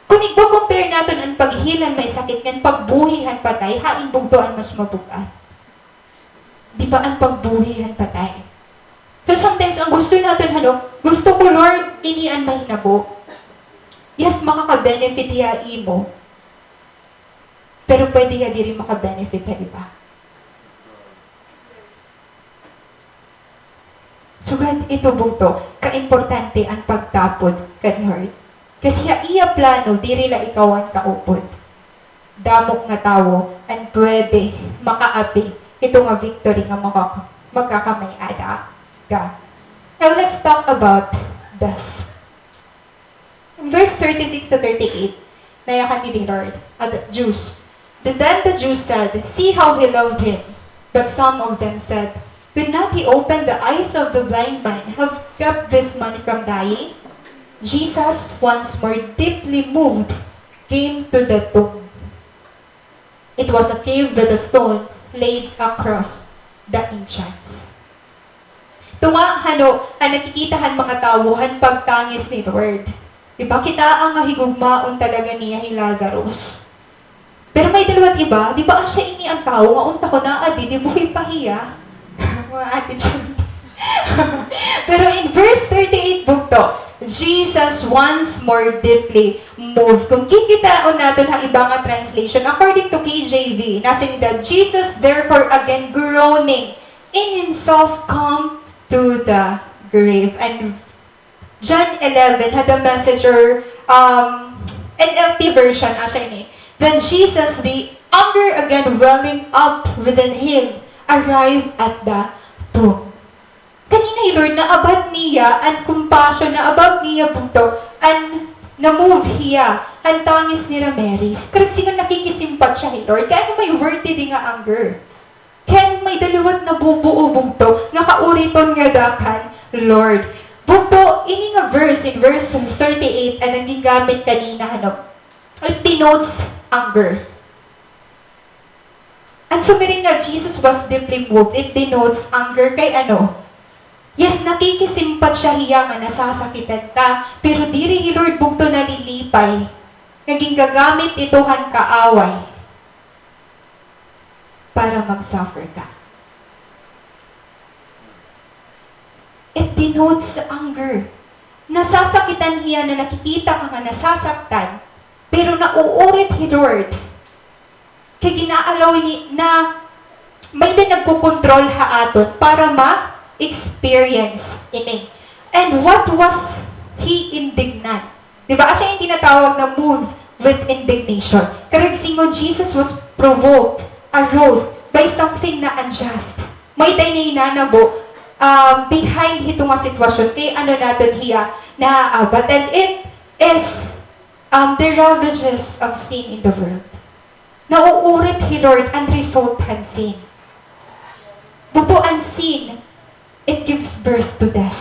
Kun igko-compare naton an pag-heal han may sakit ngan pagbuhi han patay, hain, bugto, an mas mabug-at? Di ba an pagbuhi han patay? So sometimes, an gusto naton, ano, gusto ko, Lord, ini an mahinabo. Yes, makaka-benefit hiya ha imo. Pero pwede hiya diri maka-benefit ha iba. Sugad ito, bugto, kaimportante an pagtapod kan Lord. Kasi ha iya plano, diri la ikaw an kaupod. Damo nga tawo an pwede makaapi hito nga victory nga maka-, magkakamay-ada ka. Now, let's talk about death. In verse thirty-six to thirty-eight, nayakan ni Lord, ah, the Jews. Then the Jews said, "See how he loved him." But some of them said, "Could not he open the eyes of the blind man, have kept this man from dying?" Jesus, once more deeply moved, came to the tomb. It was a cave with a stone laid across the entrance. Tunga, hano, an nakikita han mga tawo han pagtangis ni Lord. Di ba, kitaa nga higugmaon talaga niya hi Lazarus. Pero may dalawa't iba, di ba asya ini an tawo nga unta ko naadi, di buhi pa hiya? Mga attitude. Pero in verse thirty-eight bugto, Jesus once more deeply moved. Kung kikitaon naton ha iba nga translation, according to K J V, nasiring dida, Jesus therefore again groaning in himself come to the grave. And John eleven had a message or, um, N L T version, asya ini. Then Jesus, the anger again welling up within him, arrived at the tomb. Kanina hi Lord, na-about niya an compassion, na-about niya bugto, an na-move hiya, an tangis nira Mary. Karuyag sidngon nakikisimpatya hi Lord, kay ano may word didi nga anger. Kay may dalawa't nabubuo bugto nga kauriton ngada kan Lord. Bugto, ini nga verse, in verse thirty-eight, an gingamit kanina, ano, it denotes anger. An sumiring nga Jesus was deeply moved, it denotes anger kay ano? Yes, nakikisimpatya hiya nga nasasakitan ka, pero diri hi Lord bugto nalilipay nga gingagamit ito han kaaway para mag-suffer ka. It denotes anger. Nasasakitan hiya na nakikita ka nga nasasaktan, pero nauurit hi Lord. Kay gina-allow ni na may-ada nagkokontrol ha aton para ma-experience ini. And what was he indignant? Di ba, asya it tinatawag na moved with indignation. Karuyag sidngon, Jesus was provoked, aroused by something na unjust. May-ada nay nanabo, um, behind hito nga sitwasyon. Kay ano naton hiya na, uh, but and it is, um, the ravages of sin in the world. Nauurit hi Lord an result han sin. Bugto, an sin, it gives birth to death.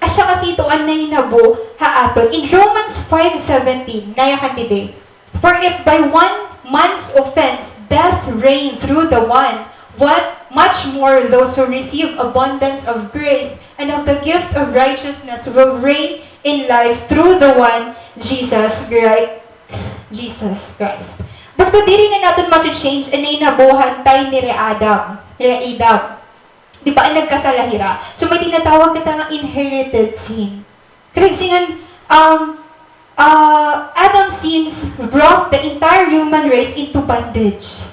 Asya kasi ito an nahinabo ha aton. In Romans five seventeen, nayakan didi, "For if by one man's offense death reigned through the one, what much more those who receive abundance of grace and of the gift of righteousness will reign in life through the one Jesus Christ." Jesus Christ. Bugto, diri na naton ma-change an nahinabo han time nira Adam, nira Adam. Di ba, an nagkasala hira? So, may tinatawag kita nga inherited sin. Karuyag sidngon, um, uh, Adam's sins brought the entire human race into bondage.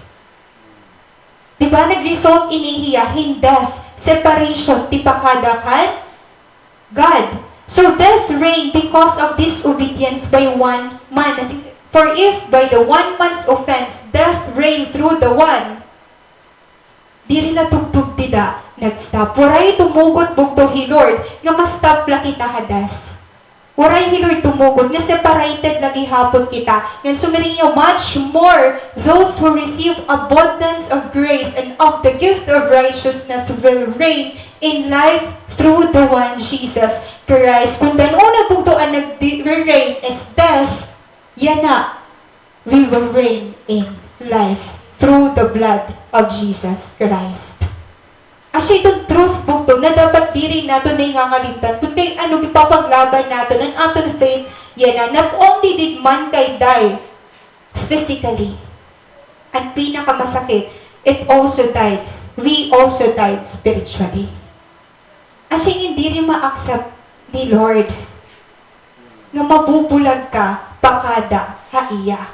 Di ba, nag-result ini hiya hin death, separation, tipakada kan God. So, death reigned because of disobedience by one man. As in, for if by the one man's offense death reigned through the one, diri la tubtob dida nag-stop. Waray tumugot bugto hi Lord nga ma-stop la kita ha death. Waray hi Lord tumugot nga separated la gihapon kita. Ngan sumiring hiya, much more those who receive abundance of grace and of the gift of righteousness will reign in life through the one Jesus Christ. Kon dan-on na bugto an nagre-reign is death, yana, we will reign in life through the blood of Jesus Christ. Asya iton truth bugto na dapat diri naton nahingangalimtan, kundi ano, ginpapaglaban naton an aton faith, yana, not only did mankind die physically, an pinakamasakit, it also died, we also died spiritually. Asya ini diri ma-accept ni Lord nga mabubulag ka pakada ha iya.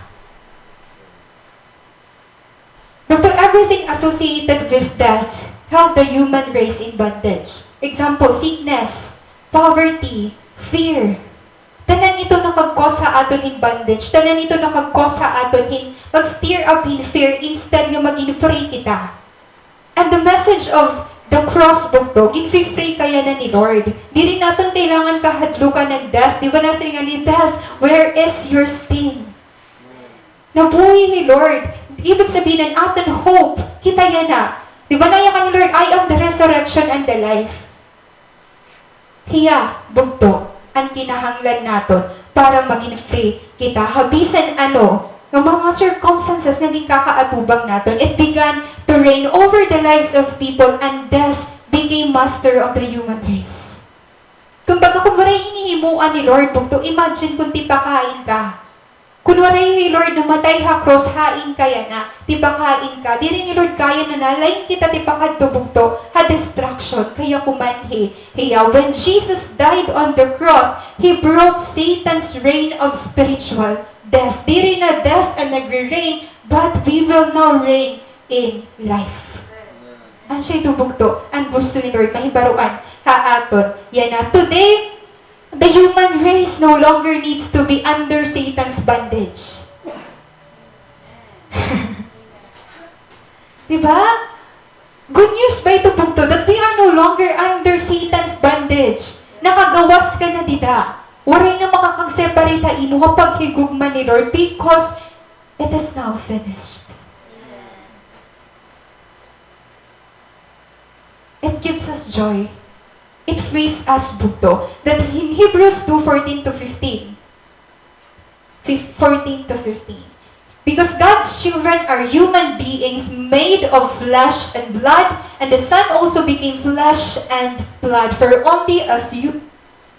Bugto, everything associated with death held the human race in bondage. Example, sickness, poverty, fear. Tanan ito nakag-cause ha aton hin bondage. Tanan ito nakag-cause ha aton hin mag-stir up hin fear instead nga magin free kita. And the message of the cross bugto, ginfi-free ka yana ni Lord. Diri naton kailangan kahadlukan an death. Di ba nasiring ngani, "Death, where is your sting?" Nabuhi hi Lord. Ibig sabihin, an aton hope, kita yana. Di ba nayakan ni Lord, "I am the resurrection and the life." Hiya bugto an kinahanglan naton para magin free kita ha bisan ano nga mga circumstances nga ginkakaatubang naton. It began to reign over the lives of people and death became master of the human race. Kumbaga, kon waray ini himoa ni Lord bugto, imagine kon tipakain ka. Kun waray hi Lord namatay ha krus, hain ka yana, tipakain ka. Diri ni Lord kaya na nalain kita tipakadto bugto ha destruction. Kaya kumanhi hiya. When Jesus died on the cross, He broke Satan's reign of spiritual death. Diri na death an nagre-reign, but we will now reign in life. Asya ito bugto an gusto ni Lord mahibaroan ha aton yana. Today, the human race no longer needs to be under Satan's bondage. Di ba? Good news ba ito bugto, that we are no longer under Satan's bondage? Nakagawas ka na dida. Waray na makakag-separate ha imo ha paghigugma ni Lord because it is now finished. It gives us joy. It frees us bugto. That in Hebrews two fourteen to fifteen, fif-, fourteen to fifteen. Because God's children are human beings made of flesh and blood, and the Son also became flesh and blood. For only as you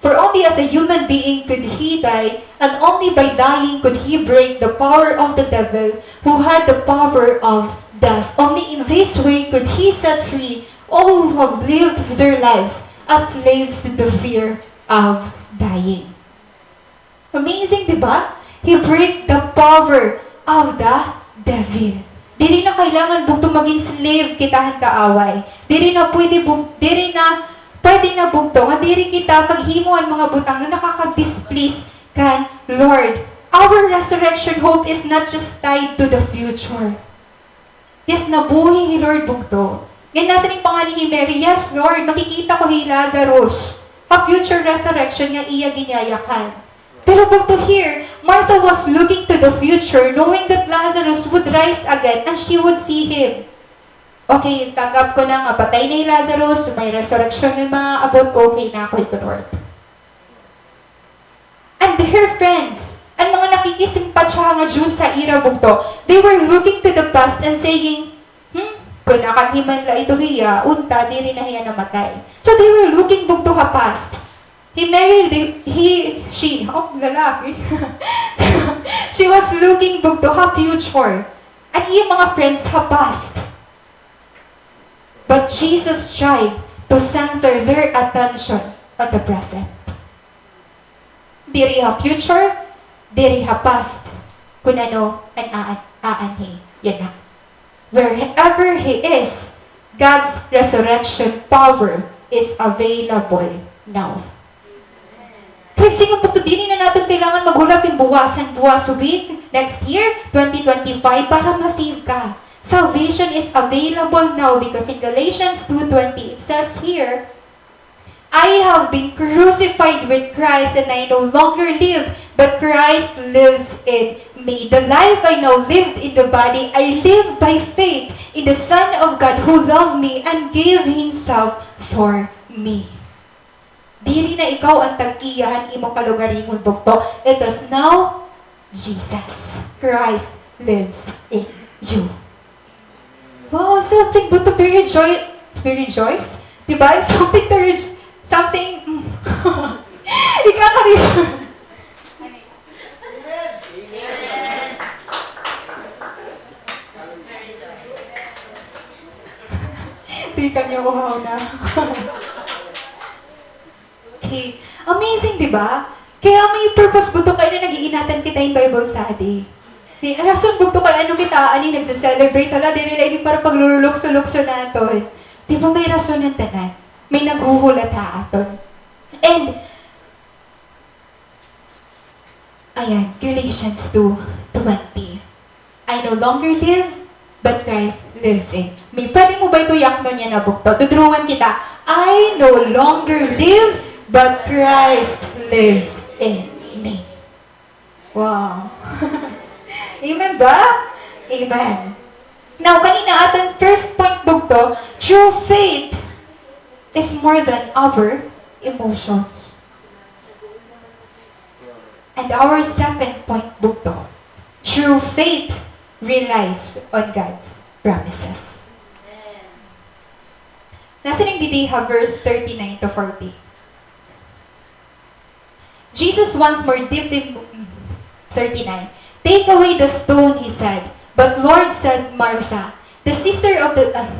For only as a human being could he die, and only by dying could he break the power of the devil, who had the power of death. Only in this way could he set free all who have lived their lives as slaves to the fear of dying. Amazing, di ba? He break the power of the devil. Diri na kailangan bugto magin slave kita han kaaway. Diri na pwede bug-, diri na pwede na bugto nga diri kita maghimo han mga butang nga nakaka-displease kan Lord. Our resurrection hope is not just tied to the future. Yes, nabuhi hi Lord bugto. Ngan nasiring pa ngani hi Mary, "Yes, Lord, makikita ko hi Lazarus." Ha future resurrection nga iya ginyayakan. Pero bugto here, Martha was looking to the future, knowing that Lazarus would rise again and she would see him. Okay, tanggap ko na nga patay na hi Lazarus, may resurrection nga maabot, okay na ako ito, Lord. And her friends, an mga nakikisimpatsaha nga Jews ha ira bugto, they were looking to the past and saying, "Hmm, kun akanhi man la ito hiya, unta diri na hiya namatay." So they were looking bugto ha past. Hi Mary, di-, he, she, oh, lalaki. She was looking bugto ha future. An iya mga friends ha past. But Jesus tried to center their attention on the present. Diri ha future, diri ha past, kun ano an aan-, aanhi yana. Wherever he is, God's resurrection power is available now. Kay siring bugto, diri na naton kailangan maghulat hin buwas, hin buwas week, next year, twenty twenty-five, para ma-save ka. Salvation is available now because in Galatians two twenty, it says here, "I have been crucified with Christ, and I no longer live, but Christ lives in me. The life I now live in the body, I live by faith in the Son of God who loved me and gave himself for me." Diri na ikaw an tag-iya han imo kalugaringon, bugto. It is now Jesus Christ lives in you. Wow, something good to be rejoice, be rejoice? Diba? Something to rejoice, something, mm. Ikaka-rejoice. Di ka niyo uhaw na. Okay. Amazing, di ba? Kaya may purpose bugto kay ano nag-iinatan kita hin Bible study. May rason bugto kay ano kita ani nagse-celebrate. Hala, diri la ini para paglulukso-lukso naton. Di ba may rason an tanan? May naghuhulat ha aton. And, ayan, Galatians two twenty. "I no longer live, but Christ lives in me." Pwede mo ba ito yaknon yana bugto? Duduruwan kita. "I no longer live, but Christ lives in me." Wow. Amen ba? Amen. Now, kanina aton first point bugto, true faith is more than our emotions. And our second point bugto, true faith relies on God's promises. Nasiring didi ha verse thirty-nine to forty. Jesus once more deeply mo-, mm, thirty-nine. "Take away the stone," he said. "But Lord," said Martha, the sister of the, uh,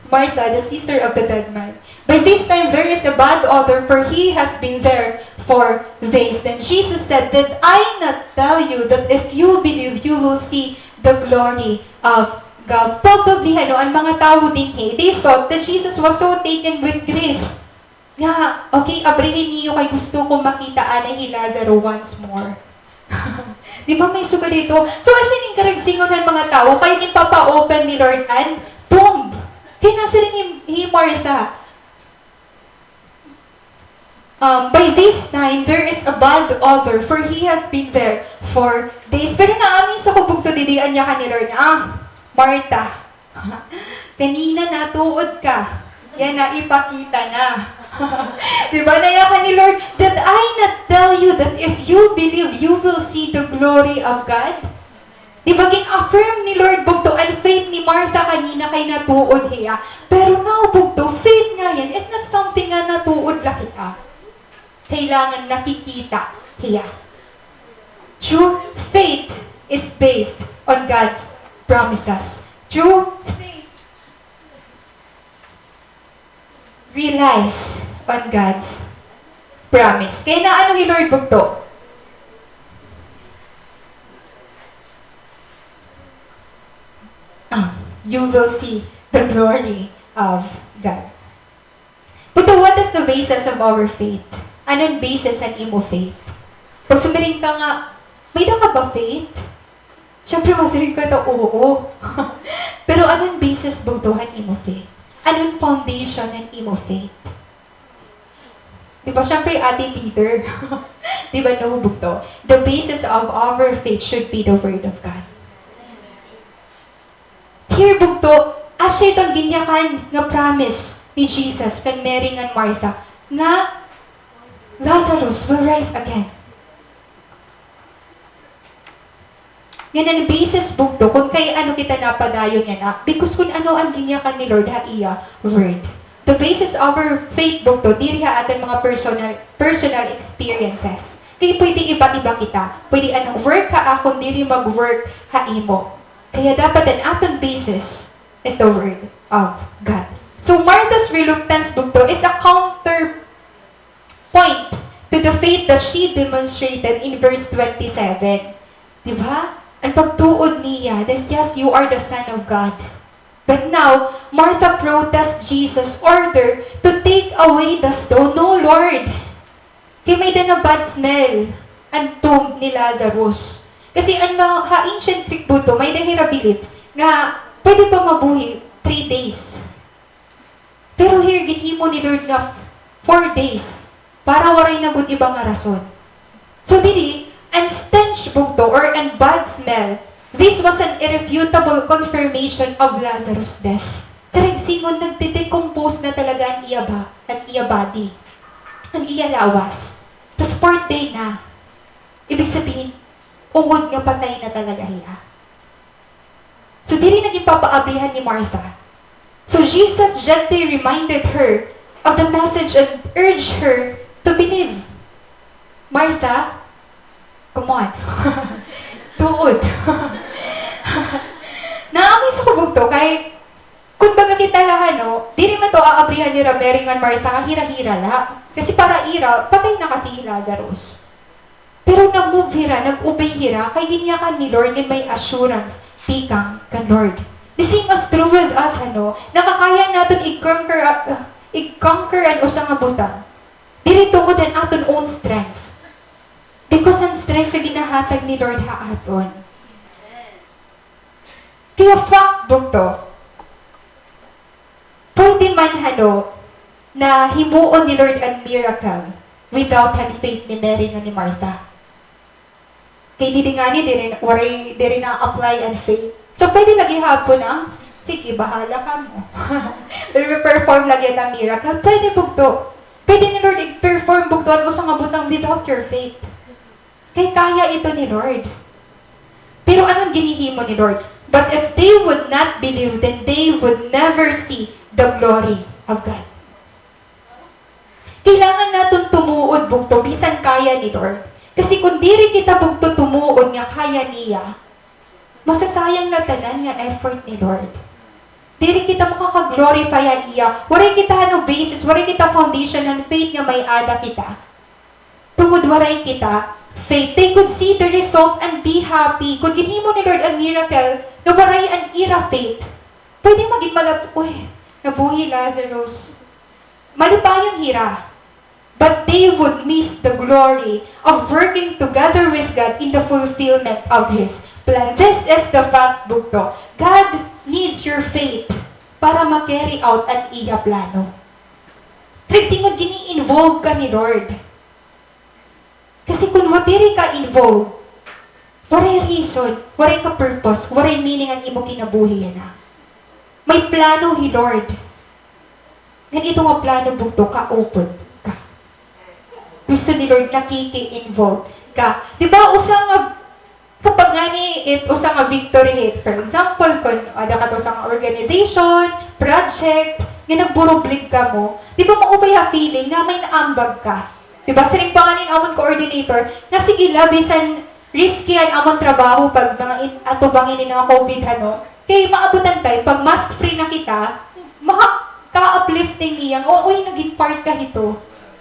Martha, the sister of the dead man, "by this time there is a bad odor, for he has been there for days." Then Jesus said, "Did I not tell you that if you believe, you will see the glory of God?" Probably, ano, an mga tawo dinhi, they thought that Jesus was so taken with grief. Nga, "Okay, abrihi niyo kay gusto ko makita anay hi Lazaro once more." Di ba may sugad dito? So, asya ini an karagsingon han mga tawo, kay ginpapa-open ni Lord an tomb. Kay nasiring hi, hi Martha, um, "By this time, there is a bad odor, for he has been there for days." Pero naamin sa ko bugto didi, an yakan ni Lord nga, "Ah, Martha, kanina natuod ka. Yana, ipakita na." Di ba, nayakan ni Lord, "Did I not tell you that if you believe, you will see the glory of God?" Di ba, gin-affirm ni Lord bugto an faith ni Martha kanina kay natuod hiya. Pero now bugto, faith ngayan is not something nga natuod la hiya. Kailangan nakikita hiya. True faith is based on God's promises. True faith relies on God's promise. Kay naano hi Lord bugto? Ah, "You will see the glory of God." Bugto, what is the basis of our faith? Ano an basis han imo faith? Pag sumiring ka nga, "May-ada ka ba faith?" Siyempre, masiring ka ta, "Oo." Pero ano an basis bugto han imo faith? Ano an foundation han imo faith? Di ba, siyempre, Ate Peter? Di ba, no, bugto? The basis of our faith should be the Word of God. Here, bugto, asya iton ginyakan nga promise ni Jesus kan Mary ngan Martha, nga, "Lazarus will rise again." Ngan an basis bugto, kun kay ano kita napadayon yana, because kun ano an ginyakan ni Lord ha iya word. The basis of our faith bugto, diri ha aton mga personal, personal experiences. Kay pwede iba-iba kita. Pwede an work ha akon diri mag-work ha imo. Kaya dapat an aton basis is the word of God. So Martha's reluctance bugto is a counter point to the faith that she demonstrated in verse twenty-seven. Di ba? An pagtuod niya that, "Yes, you are the Son of God." But now, Martha protests Jesus' order to take away the stone. "No, Lord. Kay may-ada na bad smell an tomb ni Lazarus." Kasi an mga, ha ancient Greek bugto, may-ada hira belief nga pwede pa mabuhi three days. Pero here, ginhimo ni Lord nga four days para waray na gud iba nga rason. So diri, an stench bugto or an bad smell, this was an irrefutable confirmation of Lazarus' death. Karagsingon, nagde-decompose na talaga an iya ba-, an iya body, an iya lawas. Tas fourth day na. Ibig sabihin, ungod nga patay na talaga hiya. So, diri na ginpapaabrihan ni Martha. So, Jesus gently reminded her of the message and urged her to believe. "Martha, come on. Tuod." Naamoy sa ko bugto kay, kun baga kita la, ano, diri man to aabrihan nira Mary ngan Martha nga hira-hira la. Kasi para ira, patay na kasi hi Lazarus. Pero na-move hira, nag-obey hira, kay ginyakan ni Lord, ngan may assurance tikang kan Lord. The same as true with us, ano, nakakaya naton i-conquer, ah, i-conquer an usa nga butang. Diri tungod an aton own strength. Because an strength nga ginahatag ni Lord ha aton. Kaya fact bugto, pwede man, ano, na himuon ni Lord an miracle without han faith ni Mary ngan ni Martha. Kay didi ngani, diri, waray, diri na-apply an faith. So, pwede la gihapon ang, "Sige, bahala kamo." Pero perform la gihapon an miracle. Pwede bugto. Pwede ni Lord i-perform bugto an usa nga butang without your faith. Kay kaya ito ni Lord. Pero ano an ginhihimo ni Lord? "But if they would not believe, then they would never see the glory of God." Kailangan naton tumuod bugto, bisan kaya ni Lord. Kasi kon diri kita bugto tumuod nga kaya niya, masasayang na tanan nga effort ni Lord. Diri kita makaka-glorify han iya. Waray kita han basis, waray kita foundation han faith nga may-ada kita. Tungod waray kita faith. They could see the result and be happy. Kon ginhimo ni Lord an miracle, nga waray an ira faith, pwede magin malab-, "Uy, nabuhi hi Lazarus." Malipayon hira. But they would miss the glory of working together with God in the fulfillment of His plan. This is the fact, bugto. God needs your faith para ma-carry out an iya plano. Nagsingot, gini-involve ka ni Lord. Kasi kon wa-, diri ka involved, waray reason, waray ka purpose, waray meaning an imo kinabuhi yana. May plano hi Lord. Ngan ito nga plano, bugto, kaupod ka. Gusto ni Lord nakiki-involve ka. Di ba, usa nga, kapag ngani, it, usa nga victory hit. For example, kon ada ka usa nga organization, project, nga nagburublig kamo, di ba, maupay ha feeling nga may naambag ka? Di ba, siring pa ngani an amon coordinator, nga sige la, bisan risky an amon trabaho pag mga in-, atubang ini nga covid, ano? Kay maabot an time, pag mask free na kita, maka-, ka-uplifting niya, "O, uy, naging part ka hito.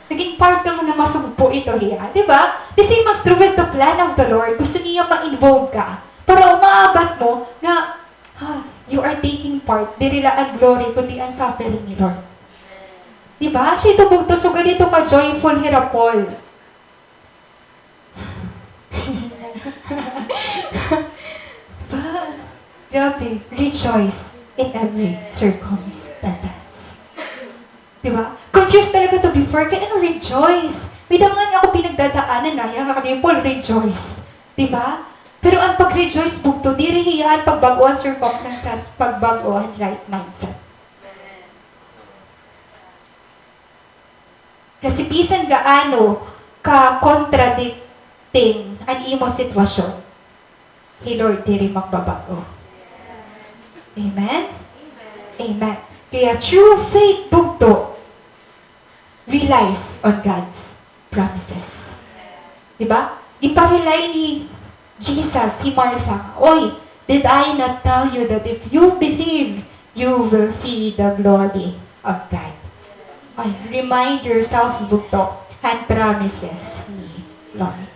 Naging part ka nga namasugpo ito hiya." Di ba? The same as true with the plan of the Lord. Gusto niya ma-involve ka. Para umaabat mo nga, ha, you are taking part. Diri la an glory, kundi an suffering ni Lord. Di ba? Siya ito, bugto, sugad ito ka-joyful hira Paul. Ba? Grabe, rejoice in every circumstance. Di ba? Confused talaga to before, kay ano rejoice? May damo nga ako pinagdadaanan na, yana nga kami, Paul, rejoice. Di ba? Pero an pag-rejoice, bugto, diri hiya an pagbag-o an circumstances, pagbag-o an right mindset. Kasi bisan gaano ka-contradicting an imo sitwasyon, hi Lord diri magbabag-o. Amen? Amen. Kaya true faith, bugto, relies on God's promises. Di ba? Ginpa-rely ni Jesus hi Martha, "Oy, did I not tell you that if you believe, you will see the glory of God?" Ay, remind yourself, bugto, han promises ni Lord.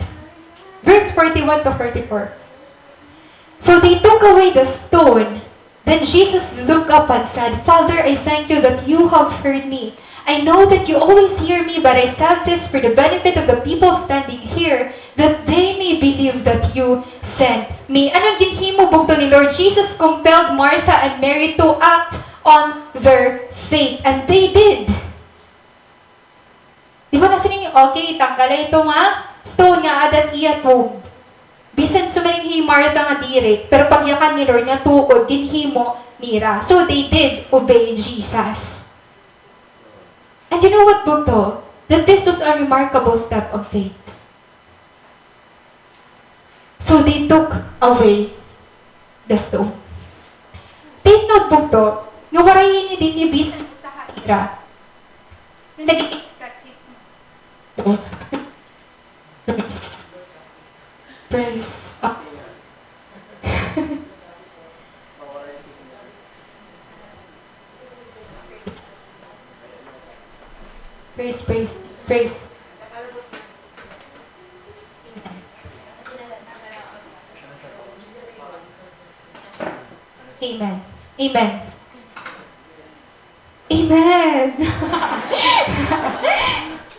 Verse forty-one to forty-four. So they took away the stone. Then Jesus looked up and said, "Father, I thank you that you have heard me. I know that you always hear me, but I said this for the benefit of the people standing here, that they may believe that you sent me." Ano an ginhimo, bugto, ni Lord? Jesus compelled Martha and Mary to act on their faith, and they did. Di ba nasiring, okay, tanggala ito nga stone nga ada it iya tomb. Bisan sumiring hi Martha nga diri, pero pagyakan ni Lord nga tuod, ginhimo nira. So they did obey Jesus. And you know what, bugto? That this was a remarkable step of faith. So they took away the stone. Take note, bugto, nga waray ini dinhi bisan usa ha ira nga nag-i-expect hit. Praise. Ah. Praise, praise, praise. Amen. Amen. Amen.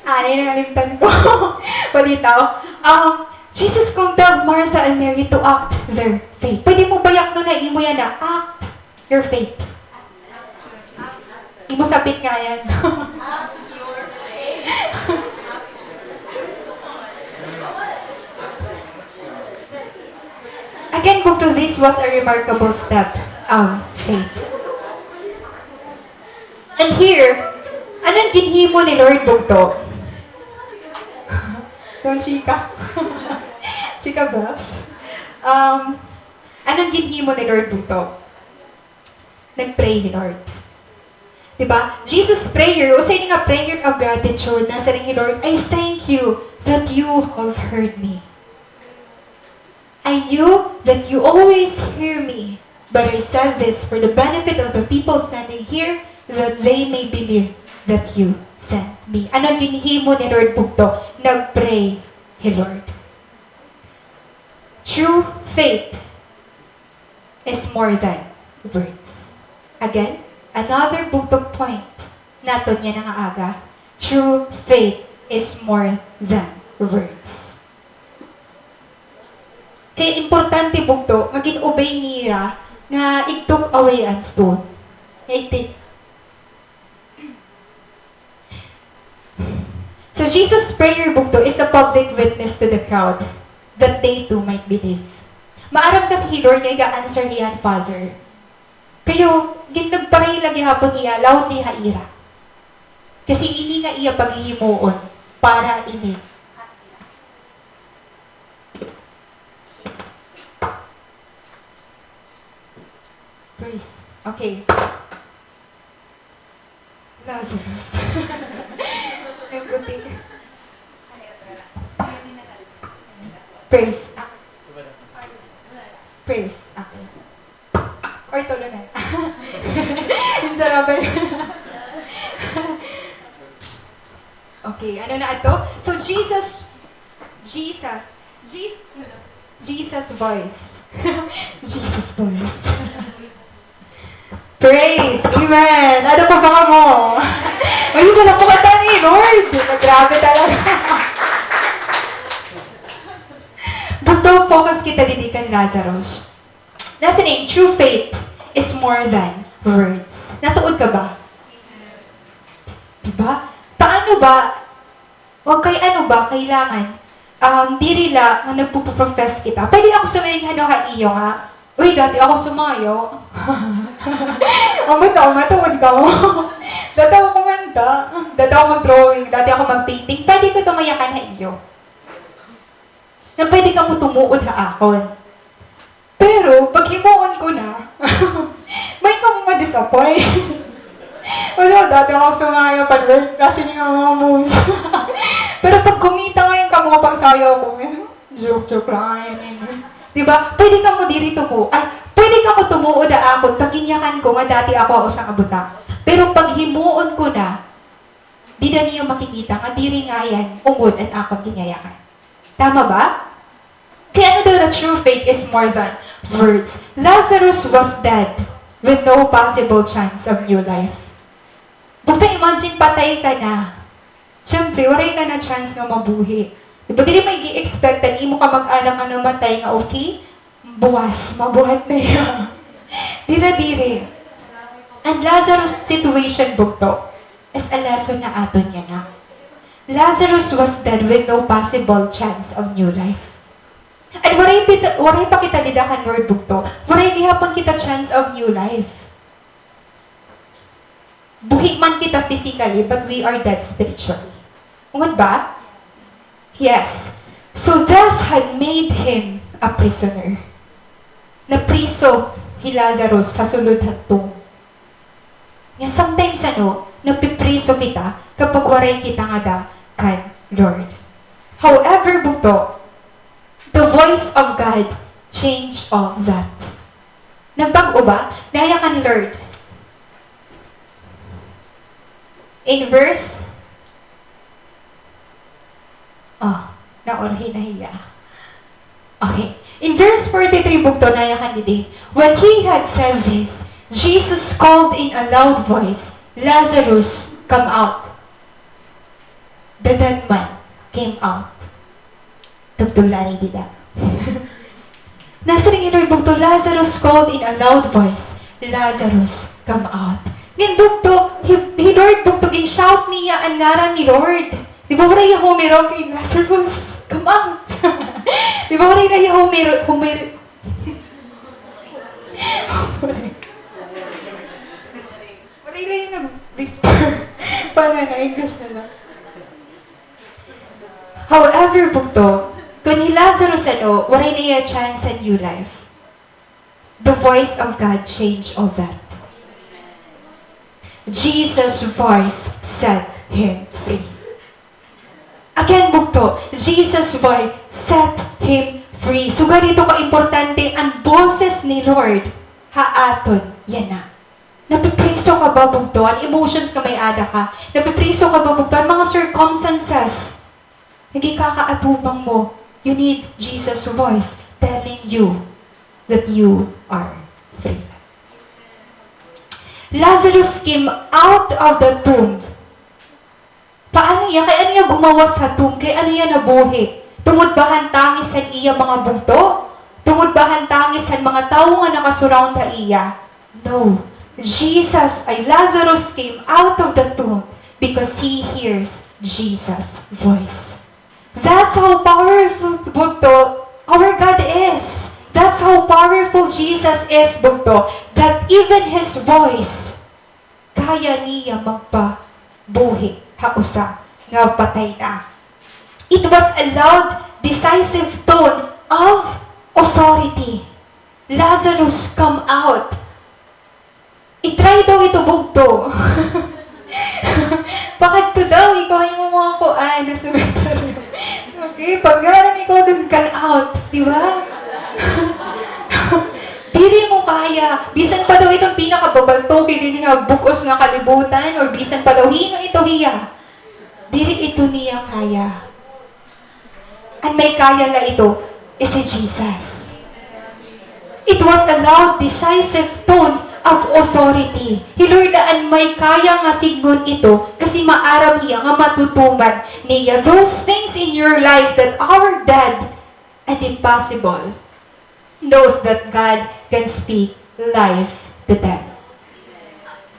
Ano na nalimtan ko? Balitaw. Um, Jesus compelled Martha and Mary to act their faith. Pwede mo bayaknon na imo yana, act your faith. Imo sapit nga yana. Again, bugto, this was a remarkable step of faith. And here, ano an ginhimo ni Lord, bugto? Don't chika. Chika, boss. Um, ano an ginhimo ni Lord, bugto? Nag-pray hi Lord. Di ba? Jesus' prayer, usa ini nga prayer of gratitude, nasiring hi Lord, "I thank you that you have heard me. I knew that you always hear me, but I said this for the benefit of the people standing here, that they may believe that you sent me." Ano an ginhimo ni Lord bugto? Nag-pray hi Lord. True faith is more than words. Again, another bugto point naton yana nga aga. True faith is more than words. Kay importante bugto nga gin-obey nira nga ig-took away an stone. Nga ig-take So Jesus' prayer bugto is a public witness to the crowd that they too might believe. Maaram kasi hi Lord nga iga-answer hiya han Father. Pero gin-, nagparay la gihapon hiya, loudly ha ira. Kasi ini nga iya paghihimuon para ini. Praise. Okay. Lazarus. Ay, puti. Praise. Ah. Praise. Okay. Or tulo na. Insarabay. Okay, ano na ato? So, Jesus, Jesus, Jesus, Jesus voice. Jesus voice. Praise! Amen! Ano pa ba kamo? Ay, wala po kanta ni Lord! Grabe talaga. Bugto, focus kita didi kan Lazarus. Nasiring, true faith is more than words. Natuod ka ba? Diba? Paano ba O kay ano ba, kailangan, um, diri la nga nagpo-profess kita. Pwede ako sumiring hano ha iyo nga, "Uy, dati ako sumayaw." Ang mata, ang mata, wala ka mo. Dati ako kumanta. Dati ako mag-drawing. Dati ako mag-painting. Pwede ko ito mayakan ha iyo. Nga pwede kamo tumuod ha akon. Pero, pag himuon ko na, may kamo ma-disappoint. Wala, dati ako sumayaw pa, Lord, kasi nga mga moves. Pero pag kumita ngayon kamo nga pagsayaw ko, eh, joke, joke lang, ayan, ayan. Di ba? Pwede kamo diri tumu-, ay, pwede kamo tumuod ha akon, pag ginyakan ko nga dati ako ha usa nga butang. Pero pag himuon ko na, dida niyo makikita nga diri ngay-an ungod an akon ginyayakan. Tama ba? Kaya ano daw na true faith is more than words. Lazarus was dead with no possible chance of new life. Basta imagine, patay ka na. Siyempre, waray ka na chance nga mabuhi. Di ba, diri may gi-expect an imo kamag-anak nga namatay nga, okay, buwas, mabuhat na hiya. Dira diri. An Lazarus situation, bugto, is a lesson ha aton yana. Lazarus was dead with no possible chance of new life. And waray pita-, waray pa kita dida kan Lord, bugto. Waray gihapon kita chance of new life. Buhi man kita physically, but we are dead spiritually. Ungod ba? Yes. So death had made him a prisoner. Napriso hi Lazarus ha sulod han tomb. Nga sometimes, ano, napipriso kita kapag waray kita ngada kan Lord. However, bugto, the voice of God changed all that. Nagbag-o ba? Nayakan ni Lord. In verse, oh, naurhi na hiya. Okay. In verse forty-three, bugto, nayakan didi, "When he had said this, Jesus called in a loud voice, 'Lazarus, come out.'" The dead man came out. Tugtog la ini dida. Nasiring hi Lord bugto, "Lazarus," called in a loud voice, "Lazarus, come out." Ngan bugto, hi, hi Lord bugto, gin-shout niya an ngaran ni Lord. Di ba, waray hiya humirok kay, "Lazarus, come out." Di ba, waray hiya humir-, humir-, waray hiya nag-whisper. Paano na, English na lang. However, bugto, kon hi Lazarus, ano, waray na hiya chance sa new life. The voice of God changed all that. Jesus' voice set him free. Again, bugto, Jesus' voice set him free. Sugad ito kaimportante an boses ni Lord ha aton yana. Napipriso ka ba, bugto? An emotions nga may-ada ka. Napipriso ka ba, bugto? An mga circumstances. Nagkakaatubang mo. You need Jesus' voice telling you that you are free. Lazarus came out of the tomb. Paano iya? Kay ano iya gumawas ha tomb? Kay ano iya nabuhi? Tungod ba han tangis han iya mga bugto? Tungod ba han tangis han mga tawo nga naka-surround ha iya? No. Jesus, ay, Lazarus came out of the tomb because he hears Jesus' voice. That's how powerful, bugto, our God is. That's how powerful Jesus is, bugto, that even his voice kaya niya magpabuhi ha usa nga patay na. It was a loud, decisive tone of authority. Lazarus, come out. I-try daw ito, bugto. Pakadto daw, ikaw an imo mga kuan, nasa sementeryo. Okay, pag-aram ikaw dun, come out, di ba? Diri mo kaya. Bisan pa daw iton pinakababaltoki dinhi nga bug-os nga kalibutan, or bisan pa daw hin-o ito hiya. Diri ito niya kaya. An may kaya la ito is si Jesus. It was a loud, decisive tone of authority. Hi Lord la an may kaya nga sidngon ito, kasi maaram hiya nga matutuman niya those things in your life that are dead and impossible. Knows that God can speak life to them.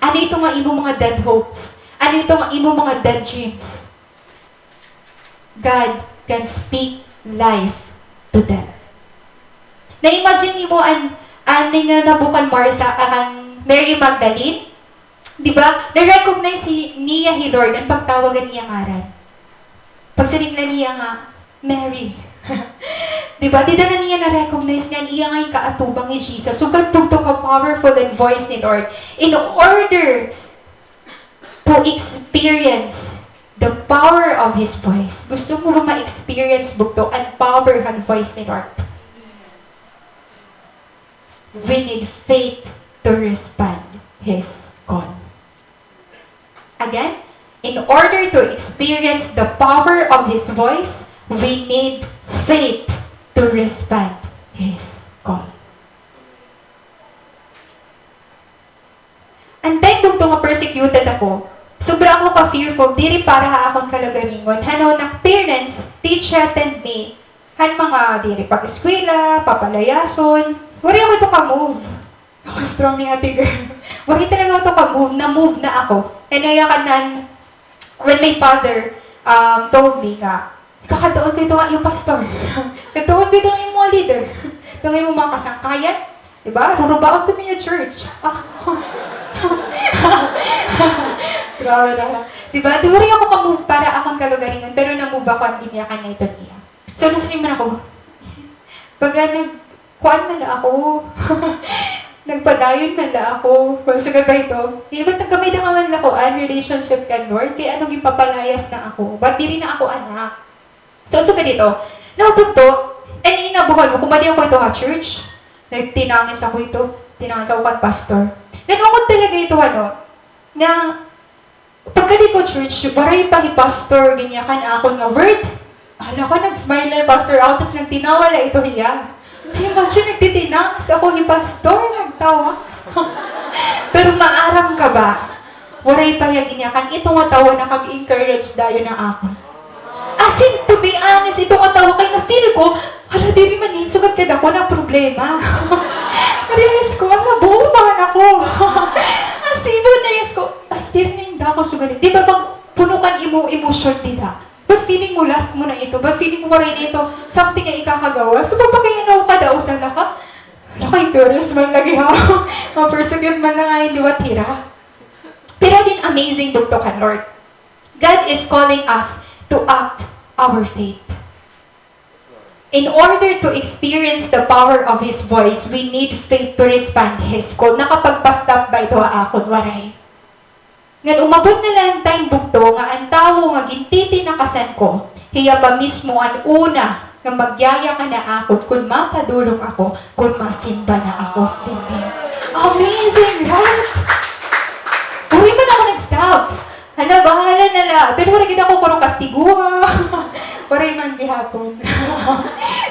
Ano ito nga imo mga dead hopes? Ano ito nga imo mga dead dreams? God can speak life to them. Na-imagine nimo an, an nga nabukan Martha, an Mary Magdalene? Di ba? Na-recognize hi-, niya hi Lord an pagtawag han iya ngaran. Pagsiring la niya nga, "Mary." Di ba? Dida na niya na-recognize nga an iya nga ginkaatubang hi Jesus. Sugad bugto ka powerful an voice ni Lord. In order to experience the power of His voice. Gusto mo ba ma-experience bugto an power han voice ni Lord? We need faith to respond His call. Again, in order to experience the power of His voice, we need faith to respond His call. An time bugto nga persecuted ako, sobra ako ka-fearful, diri para ha akon kalugaringon. Hanaw na parents, they threatened me. Han mga diri pag-eskwela, papalayason. Waray ako ito ka-move. Ako strong ni ate girl. Waray talaga ako ito ka-move. Na-move na ako. And kaya kanan, when my father, um, told me nga, "Ikakadtuon ko ito nga iyo pastor. Kadtuon ko ito nga iyo mga leader. Ito nga iyo mga kasangkayan." Di ba? Rurubaon ko niya church. Ah. Grabe na. Di ba? Di waray ako ka-move para akon kalugaringon, pero na-move ako an ginyakan nga ito niya. So, nasiring man ako, baga nag-, kuan man la ako. Nagpadayon man la ako. Well, sugad ba ito? Di ba, nagkamay na nga man la kuan, relationship kan Lord? Kay ano, ginpapalayas na ako. But diri na ako anak. So, sugad ito. Naubot to, and inabuhan mo, kumadi ako ito ha church. Nagtinangis ako ito. Tinangis ako kan pastor. Then, ungod talaga ito, ano, nga, pagkadi ko church, waray pa hi pastor ginyakan akon nga word. Hala ko, nag-smile la hi pastor ako, tas nagtinawa la ito hiya. Imagine, nagtitinangis ako, hi pastor nagtawa. Pero maaram ka ba, waray pa hiya ginyakan, ito nga tawo nakag-encourage dayon ha akon. As in, to be honest, ito nga tawo kay na-feel ko, hala, diri man hin sugad kadako na problema. Realize ko, ala, buo pa man ako. As in, realize ko, ay, diri man hin dako sugad. Di ba, pag puno kan imo emosyon dida, but feeling mo last mo na ito, but feeling mo waray na ito something nga ikakagawas. So, pagpakaiyan ako kada usa na ka, hala, kay curious man lagi ha. Ma-persecute man na nga, hindi, what hira. Pero din amazing bugto kan Lord. God is calling us to act our faith. In order to experience the power of His voice, we need faith to respond His call. Nakapagpa-stop ba ito ha akon? Waray. Ngan umabot na la an time, bugto, nga an tawo nga gintitinakasan ko, hiya pa mismo an una nga magyaya kana akon kon mapadulong ako, kon masimba na ako dinhi. Amazing, right? Waray man ako nag-stop. Hala, bahala na la. Pero waray gad ako karuyag kastiguha. Waray man gihapon.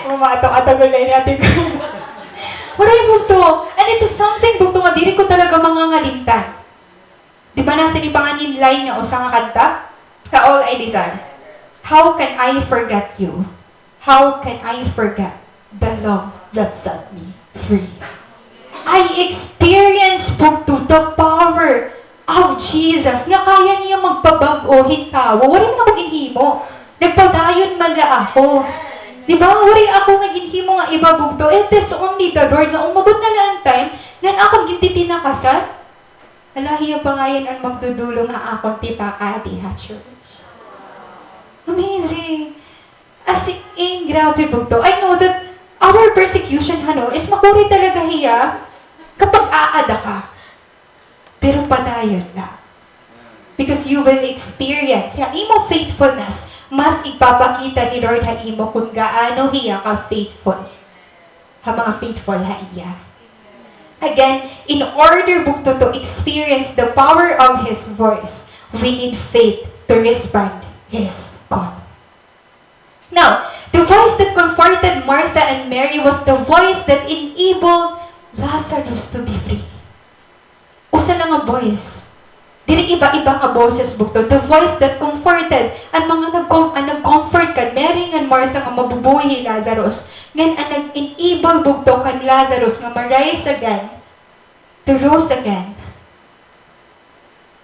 Mga ato-ato gud la ini, ate ko. Waray, bugto. And it is something, bugto, nga diri ko talaga mangangalimtan. Di ba nasiring pa ngani hin line nga usa nga kanta? Ka all I desire. How can I forget you? How can I forget the love that set me free? I experience, bugto, the power of Jesus, nga kaya niya magpabag-o hin tawo. Waray man ako ginhimo. Nagpadayon man la ako. Di ba? Waray ako nga ginhimo nga iba, bugto. It is only the Lord nga umabot na la an time ngan akon gintitinakasan. Hala, hiya pa ngay-an an magdudulong ha akon tipakada ha church. Amazing. As in, grabe, bugto. I know that our persecution, hano, is makuri talaga hiya kapag aada ka. Pero padayon la. Because you will experience, ha imo faithfulness, mas igpapakita ni Lord ha imo kon gaano hiya ka-faithful ha mga faithful ha iya. Again, in order, bugto, to experience the power of His voice, we need faith to respond His call. Now, the voice that comforted Martha and Mary was the voice that enabled Lazarus to be free. Usa la nga voice. Diri iba-iba nga boses, bugto. The voice that comforted, an mga nag-com-, an nag-comfort kan Mary ngan Martha nga mabubuhi hi Lazarus. Ngan an nag-enable, bugto, kan Lazarus nga ma-rise again, to rose again,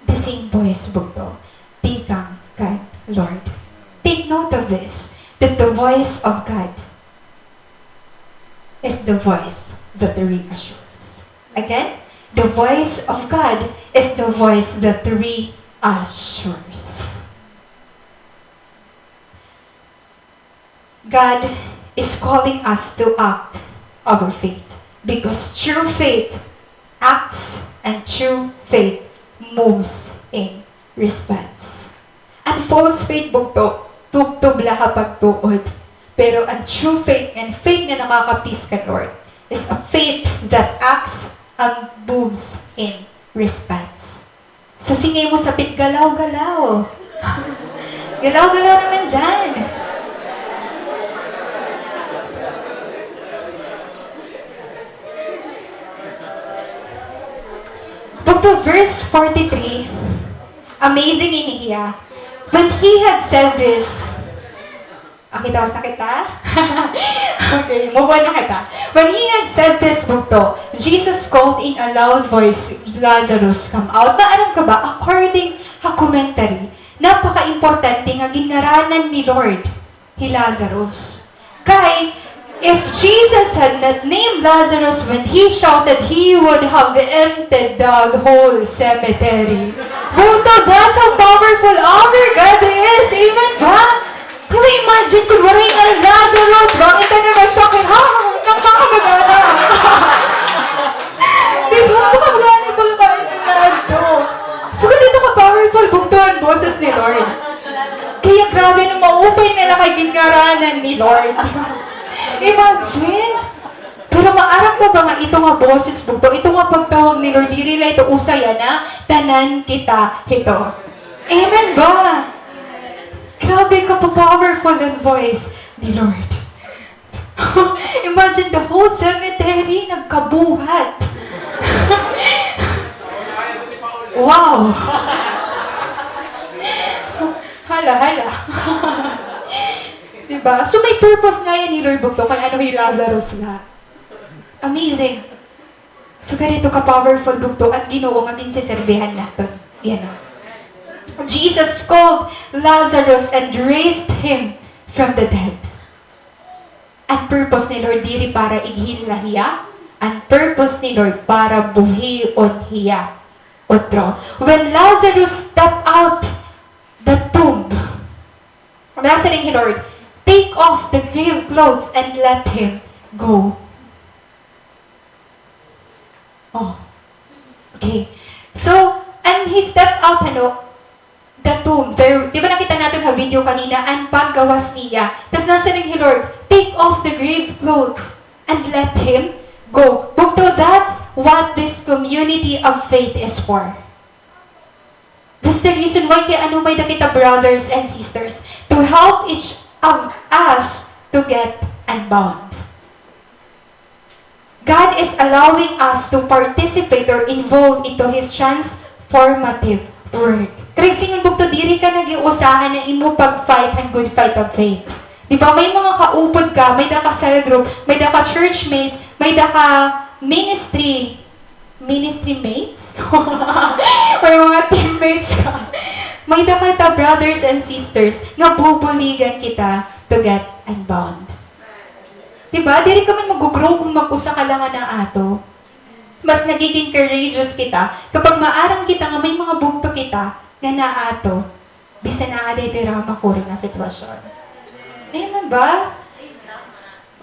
the same voice, bugto, tikang kan Lord. Take note of this, that the voice of God is the voice that reassures. Again, the voice of God is the voice that reassures. God is calling us to act our faith, because true faith acts and true faith moves in response. An false faith, bugto, tubtob la ha pagtuod. Pero an true faith and faith nga nakaka-please kan Lord is a faith that acts and moves in response. So, sige mo sapit, galaw-galaw. Galaw-galaw naman dyan. Bugto, verse forty-three, amazing ini hiya. When he had said this, ah, kita, sakit, ha? Okay, move on na kita. When he had said this, bugto, Jesus called in a loud voice, "Lazarus, come out." Maaram ka ba, according ha commentary, napaka-importante nga ginngaranan ni Lord hi Lazarus. Kay, if Jesus had not named Lazarus when he shouted, he would have emptied the whole cemetery. Bugto, that's how powerful our God is. Amen ba? Can you imagine kon waray an Lazarus? Bakit na naman siya kay, ha? Nang mga mag-anak. Di ba? Mga mag-anak, mga mag-anak. So, ganito ka-powerful, bugto, an boses ni Lord. Kaya grabe, no, maupay na la kay ginngaranan ni Lord. Imagine! Pero maaram ka ba nga ito nga boses, bugto, ito nga pagtawag ni Lord, diri la ito usa yana, tanan kita hito. Amen ba? Grabe ka pa-powerful an voice ni Lord. Imagine, the whole cemetery nagkabuhat. Wow! Hala, hala. Di ba? So, may purpose ngay-an ni Lord, bugto, kon ano hi Lazarus la. Amazing. So, ganito ka-powerful, bugto, an Ginoo nga ginseserbihan naton. Yana. Jesus called Lazarus and raised him from the dead. An purpose ni Lord diri para ighin la hiya. An purpose ni Lord para buhion hiya utro. When Lazarus stepped out the tomb, nasiring hi Lord, "Take off the grave clothes and let him go." Oh. Okay. So, And he stepped out, ano, the tomb. There, di ba nakita natin ha video kanina, an paggawas niya. Tas nasiring hi Lord, "Take off the grave clothes and let him go." Bugto, that's what this community of faith is for. That's the reason why kay ano may-ada kita brothers and sisters, to help each of us to get unbound. God is allowing us to participate or involve into His transformative work. Karuyag sidngon, bugto, diri ka nag-iusahan na imo pag-fight han good fight of faith. Di ba, may mga kaupod ka, may-ada ka cell group, may-ada ka churchmates, may-ada ka ministry, ministry mates? Or mga teammates ka. May-ada kita brothers and sisters nga bubuligan kita to get unbound. Di ba? Diri ka man mag-grow kon mag-usa ka la nga naato. Mas nagiging courageous kita kapag maaram kita nga may mga bugto kita nga naato. Bisan naa dito drama ko rin nga sitwasyon. Amen ba?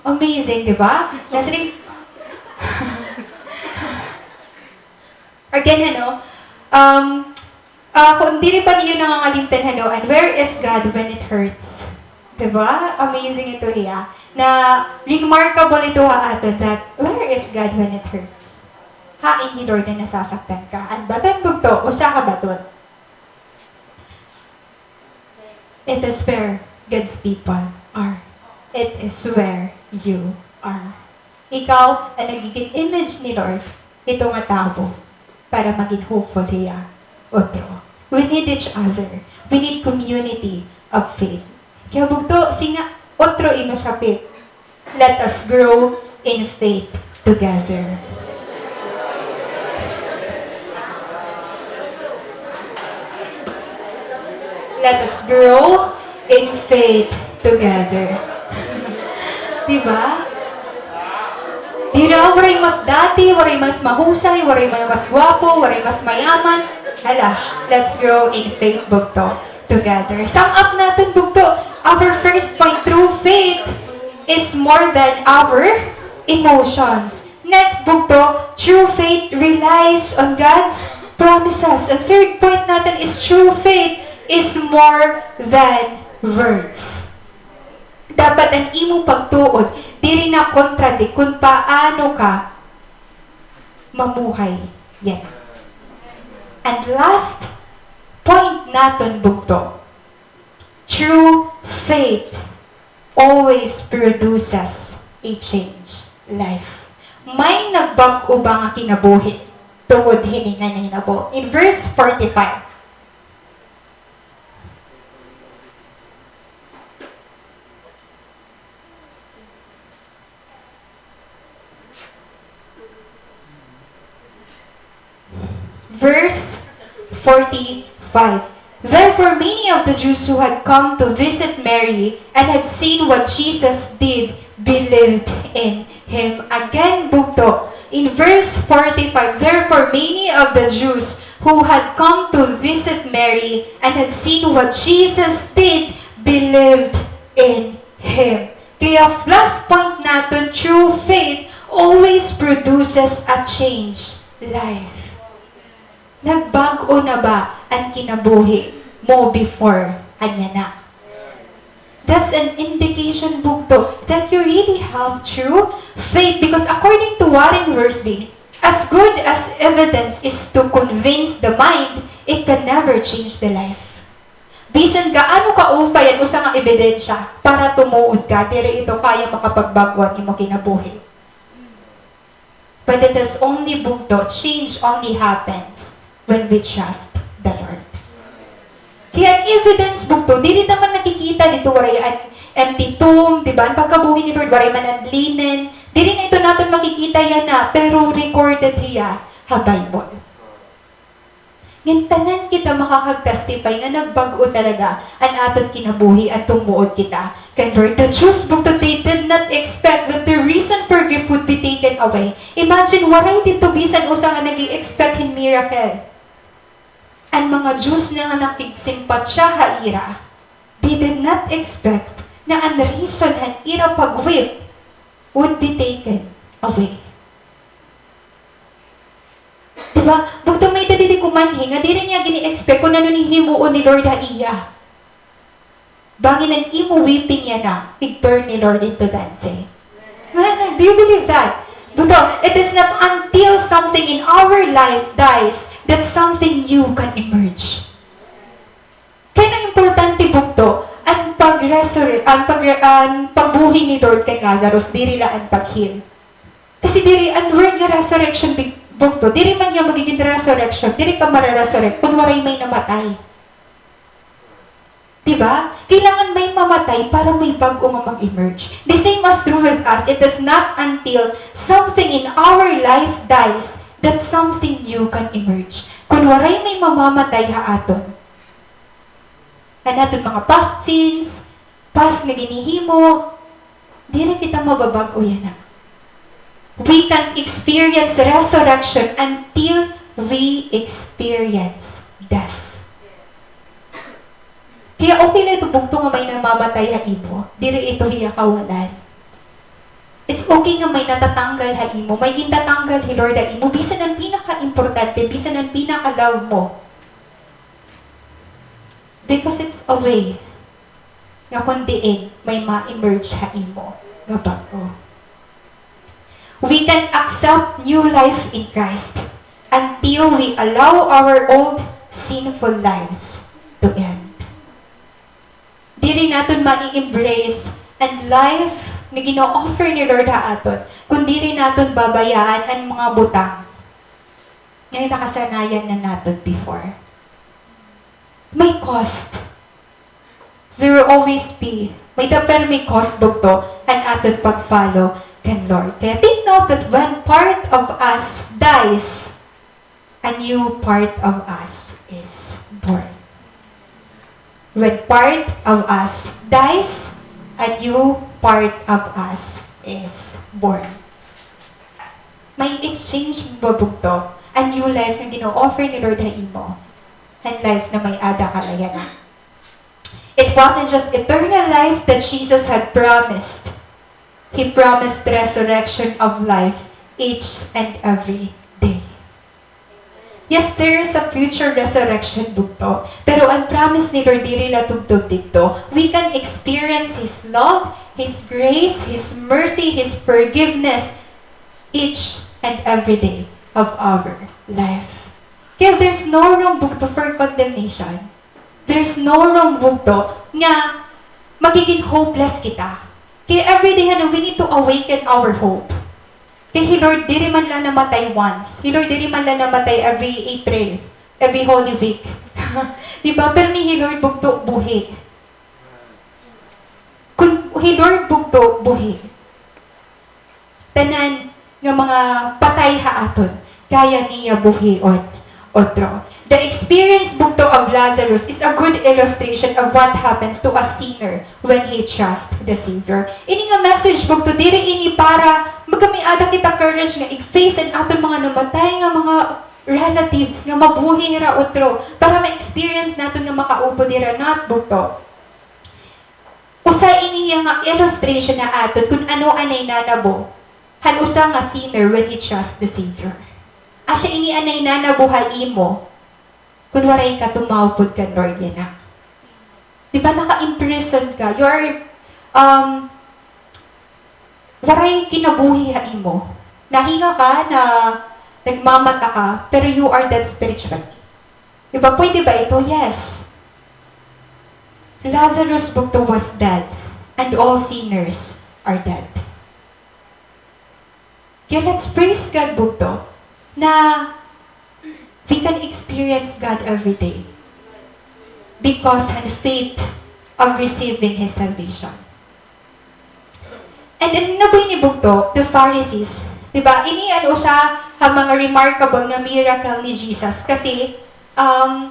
Amazing, di ba? Nasiring, again, ano, um, ah, kung diri pa niyo nangangalimtan, ano, and where is God when it hurts? Di ba? Amazing ito hiya. Na remarkable ito ha aton that, where is God when it hurts? Hain hi Lord nga nasasaktan ka. An baton, bugto, usa ka baton. It is where God's people are. It is where you are. Ikaw an nagigin image ni Lord, ito nga tawo, para magin hopeful hiya otro. We need each other. We need community of faith. Kaya bugto, singa otro imo sapit. Let us grow in faith together. Let us grow in faith together. Di ba? Dira, waray mas dati, waray mas mahusay, waray mas gwapo, waray mas mayaman. Hala, let's grow in faith, bugto, together. Sum up naton, bugto. Our first point, true faith is more than our emotions. Next, bugto, true faith relies on God's promises. An third point naton is true faith is more than words. Dapat an imo pagtuon, diri na contradict kon paano ka mamuhay yana. And last point naton, bugto, true faith always produces a change life. May nagbag-o ba nga kinabuhi tungod hini nga nahinabo? In verse forty-five. Verse forty-five. Therefore, many of the Jews who had come to visit Mary and had seen what Jesus did believed in him. Again, bugto, in verse forty-five, therefore, many of the Jews who had come to visit Mary and had seen what Jesus did believed in him. Kaya last point naton, true faith always produces a changed life. Nagbag-o na ba an kinabuhi mo before an yana? That's an indication, bugto, that you really have true faith, because according to Warren Wiersbe, as good as evidence is to convince the mind, it can never change the life. Bisan gaano kaupay an usa nga ebidensya para tumuod ka, diri ito kaya makapagbag-o an imo kinabuhi. But it is only, bugto, change only happens when we trust the Lord. Kaya an evidence, bugto, diri naman nakikita dito, waray an empty tomb, di ba? An pagkabuhi ni Lord, waray man an linen. Diri na ito naton makikita yana, pero recorded hiya ha Bible. Ngan tanan kita makakag-testify nga nagbag-o talaga an aton kinabuhi an tumuod kita kan Lord. The Jews, bugto, they did not expect that the reason for grief would be taken away. Imagine, waray didto bisan usa nga nag-i-expect hin miracle. An mga Jews nga nakigsimpatya ha ira, they did not expect nga an reason han ira pag-weep would be taken away. Di Ba, bugto, may-ada didi kumanhi nga diri niya gini-expect kun ano an himuon ni Lord ha iya. Bangin an imo weeping yana, ig-turn ni Lord into dancing. Amen. Do you believe that? Bugto, it is not until something in our life dies that something new can emerge. Kay an importante, bugto, an pag-resurre-, an pag-, an pagbuhi ni Lord kan Lazarus, diri la an pag-heal. Kasi diri, an word nga resurrection, bugto, diri man hiya magigin resurrection, diri ka mare-resurrect kun waray may namatay. Di ba? Kailangan may mamatay para may bag-o nga mag-emerge. The same as true with us, it is not until something in our life dies that something new can emerge. Kun waray may mamamatay ha aton, an aton mga past sins, past nga ginhihimo, diri kita mababag-o yana. We can experience resurrection until we experience death. Kaya okay la ito, bugto, nga may namamatay ha imo, diri ito hiya kawalan. It's okay nga may natatanggal ha imo, may gintatanggal hi Lord ha imo, bisan an pinaka-importante, bisan an pinaka-love mo. Because it's a way nga kun diin may ma-emerge ha imo nga bag-o. We can accept new life in Christ until we allow our old sinful lives to end. Diri naton ma-embrace an life nga gina-offer ni Lord ha aton kun diri naton babayaan an mga butang nga nakasanayan na naton before. May cost. There will always be, may-ada permi cost, bugto, an aton pag-follow kan Lord. Kaya take note that when part of us dies, a new part of us is born. When part of us dies, a new part of us is born. May exchange ba, bugto, an new life nga gina-offer ni Lord ha imo, an life na may-ada ka la yana? It wasn't just eternal life that Jesus had promised. He promised resurrection of life each and every day. Yes, there is a future resurrection, bugto. Pero an promise ni Lord diri la tubtob didto. We can experience His love, His grace, His mercy, His forgiveness each and every day of our life. Kaya there's no room, bugto, for condemnation. There's no room, bugto, nga magiging hopeless kita. Kaya every day, ano, we need to awaken our hope. Kay hi Lord diri man la namatay once. Hi Lord diri man la namatay every April, every Holy Week. Di ba? Pero ni hi Lord bugto buhi. Kun hi Lord bugto buhi, tanan nga mga patay ha aton, kaya niya buhion utro. The experience, bugto, of Lazarus is a good illustration of what happens to a sinner when he trusts the Savior. Ini nga message, bugto, diri ini para magkamiada kita courage nga i-face an aton mga namatay nga mga relatives nga mabuhi hira utro, para ma-experience naton nga makaupod hira, not, bugto. Usa ini nga illustration ha aton kun ano an nanabo han usa nga sinner when he trusts the Savior. Asya ini an nanabo ha imo kun waray ka tumaupod kan Lord yana. Di ba, naka-imprison ka? You are, um, waray kinabuhi ha imo. Nahinga ka na nagmamata ka, pero you are dead spiritually. Di ba? Pwede ba ito? Yes. Lazarus, bugto, was dead, and all sinners are dead. Kaya let's praise God, bugto, na we can experience God every day because han faith of receiving His salvation. And then, nabuhi ini, bugto, the Pharisees. Di ba? Ini an usa ha mga remarkable nga miracle ni Jesus. Kasi, um,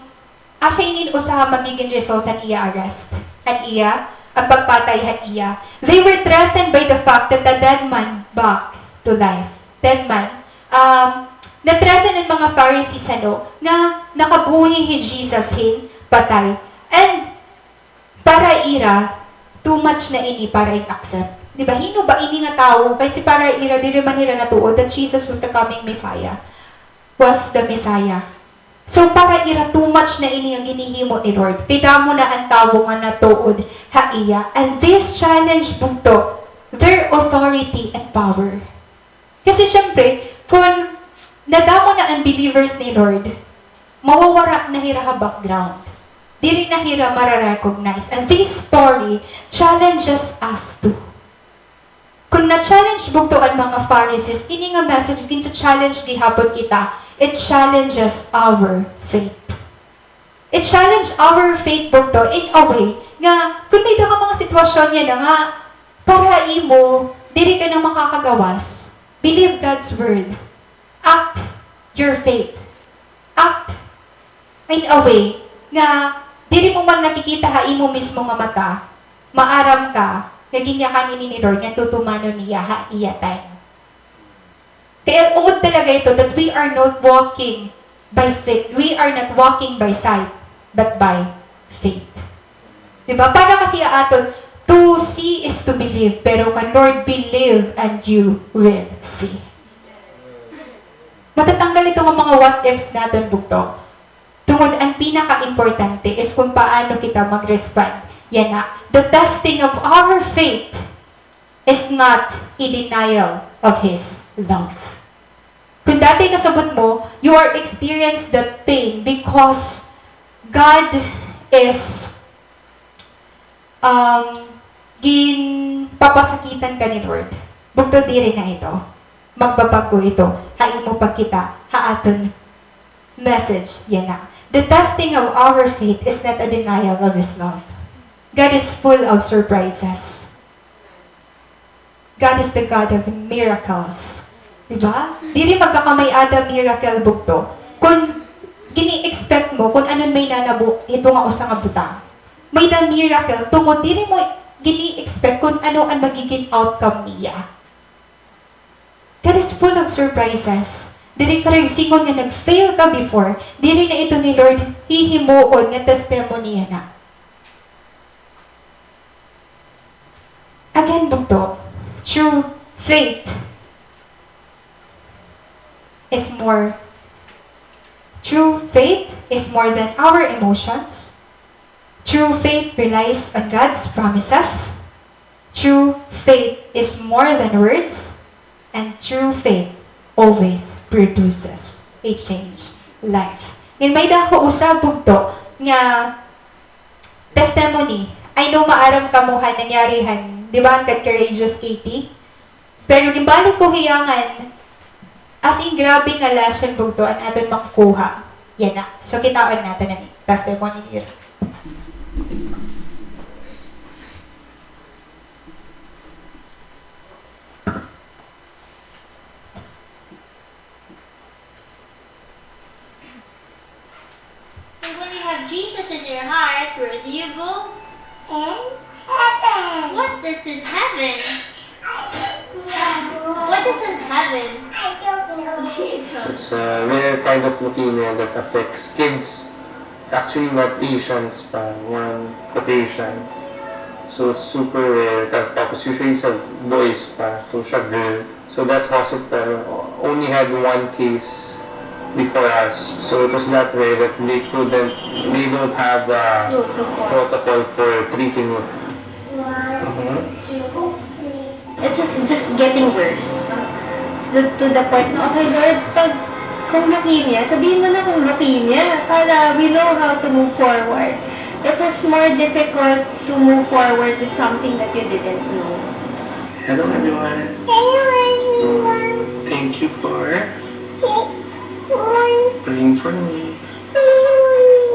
asya ini an usa ha magiging result han iya arrest. Han iya, an pagpatay han iya. They were threatened by the fact that the dead man back to life. Dead man. Um, na-threaten an mga Pharisees, ano, nga nakabuhi hi Jesus hin patay. And para ira, too much na ini para i-accept. Di ba? Hin-o ba ini nga tawo? Kay si para ira, diri man hira natuod that Jesus was the coming Messiah. was the Messiah. So, para ira too much na ini nga ginhihimo ni Lord. Kay damo na an tawo nga natuod ha iya. And this challenge, bugto, their authority and power. Kasi syempre, kun nadamo na an believers ni Lord, mawawara na hira ha background. Diri na hira mara-recognize. And this story challenges us too. Kun na-challenge bugto an mga Pharisees, ini nga message, gin-challenge gihapon kita. It challenges our faith. It challenge our faith bugto in a way nga kun may-ada ka mga sitwasyon yana nga para imo, diri ka na makakagawas, believe God's word. Act your faith. Act in a way nga diri mo man nakikita ha imo mismo nga mata, maaram ka nga ginyakan ini ni Lord nga tutumanon niya ha iya time. Kaya ungod talaga ito that we are not walking by faith. We are not walking by sight, but by faith. Di ba? Para kasi aton, to see is to believe, pero kan Lord, believe and you will see. Matatanggal ito nga mga what ifs naton, bugto. Tungod ang pinaka-importante is kung paano kita mag-respond. Yana, the testing of our faith is not a denial of His love. Kung dati kasabot mo, you are experience that pain because God is, um, ginpapasakitan ka ni Lord. Bugto, diri na ito. Magbabag-o ito ha imo pagkita ha aton message yana. The testing of our faith is not a denial of His love. God is full of surprises. God is the God of miracles. Di ba? Diri magkakamay-ada miracle, bugto. Kun gini-expect mo kun ano an may nanabo hito nga usa nga butang. May-ada miracle tungod diri mo gini-expect kun ano an magiging outcome niya. God is full of surprises. Diri ka ragsingon nga nag-fail ka before, diri na ito ni Lord hihimuon nga testimony yana. Again, bugto, true faith is more, true faith is more than our emotions. True faith relies on God's promises. True faith is more than words. And true faith always produces a changed life. Ngan may-ada ko usa, bugto, nga testimony. I know maaram kamo han nangyari han, di ba, han kan Courageous Katie? Pero ginbalik ko hiya ngan, as in, grabe nga lesson, bugto, an aton makukuha. Yana. So, kitaon naton an testimony nira. So when you have Jesus in your heart, where do you go? In heaven. What is in heaven? I don't know. What is in heaven? I don't know. You don't. It's a rare kind of leukemia that affects kids. Actually, not Asians pa, one Caucasians. So, it's super rare. Ta-, tapos usually sa boys pa, ito siya girl. So that hospital only had one case before us. So it was that rare that they couldn't, they don't have, uh, protocol for treating it. One, two, three. It's just, just getting worse. The, to the point na, "Okay, Lord, pag, kung leukemia, sabihin mo na kung leukemia, para we know how to move forward." It was more difficult to move forward with something that you didn't know. Hello, everyone. Hello, everyone. Thank you for, thank you for, praying for me. Praying for me.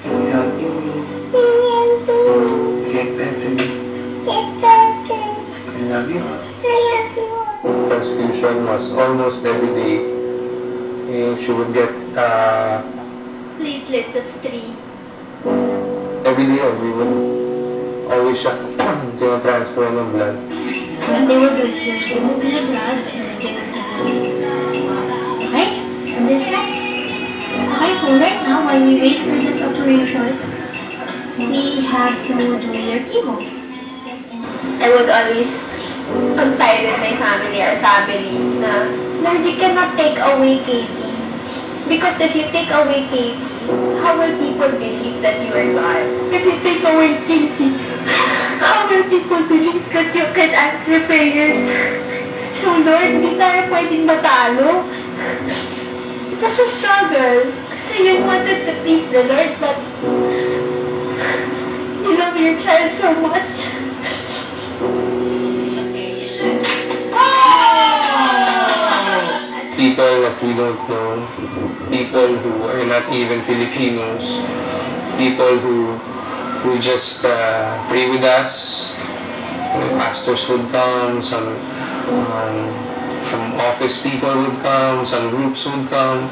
And helping me, and helping me, get better, get better. I love you all. I love you all. Transfusion was almost every day. Eh, she would get, uh, platelets of three. Every day yun, we would always siya tinatransfer ng blood. What they would do is they would remove the blood and then they would, uh, okay? Understand? Okay, so right now, while we wait for that operation, we have to do your chemo. I would always confide with my family, our family, na, "Lord, you cannot take away Katie." Because if you take away Katie, how will people believe that you are God? If you take away Katie, how will people believe that you can answer prayers? So Lord, hindi tayo pwedeng matalo. It was a struggle. Kasi you wanted to please the Lord, but you love your child so much. People that we don't know, people who are not even Filipinos, people who who just uh, pray with us. Pastors would come, some um, from office people would come, some groups would come.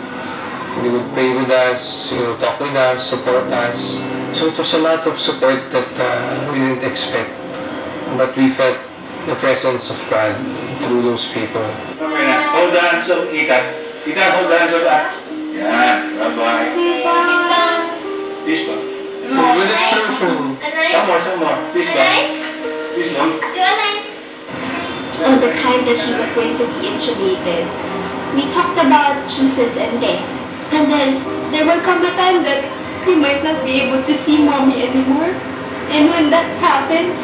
They would pray with us, you know, talk with us, support us. So it was a lot of support that uh, we didn't expect, but we felt the presence of God through those people. Hold the hands of Ethan. Ethan, hold the hands of Ethan. Yan, bye-bye. Peace ba? With expression. Some more, some more. Peace ba? Peace ba? On the time that she was going to be intubated, we talked about Jesus and death. And then there will come a time that you might not be able to see mommy anymore. And when that happens,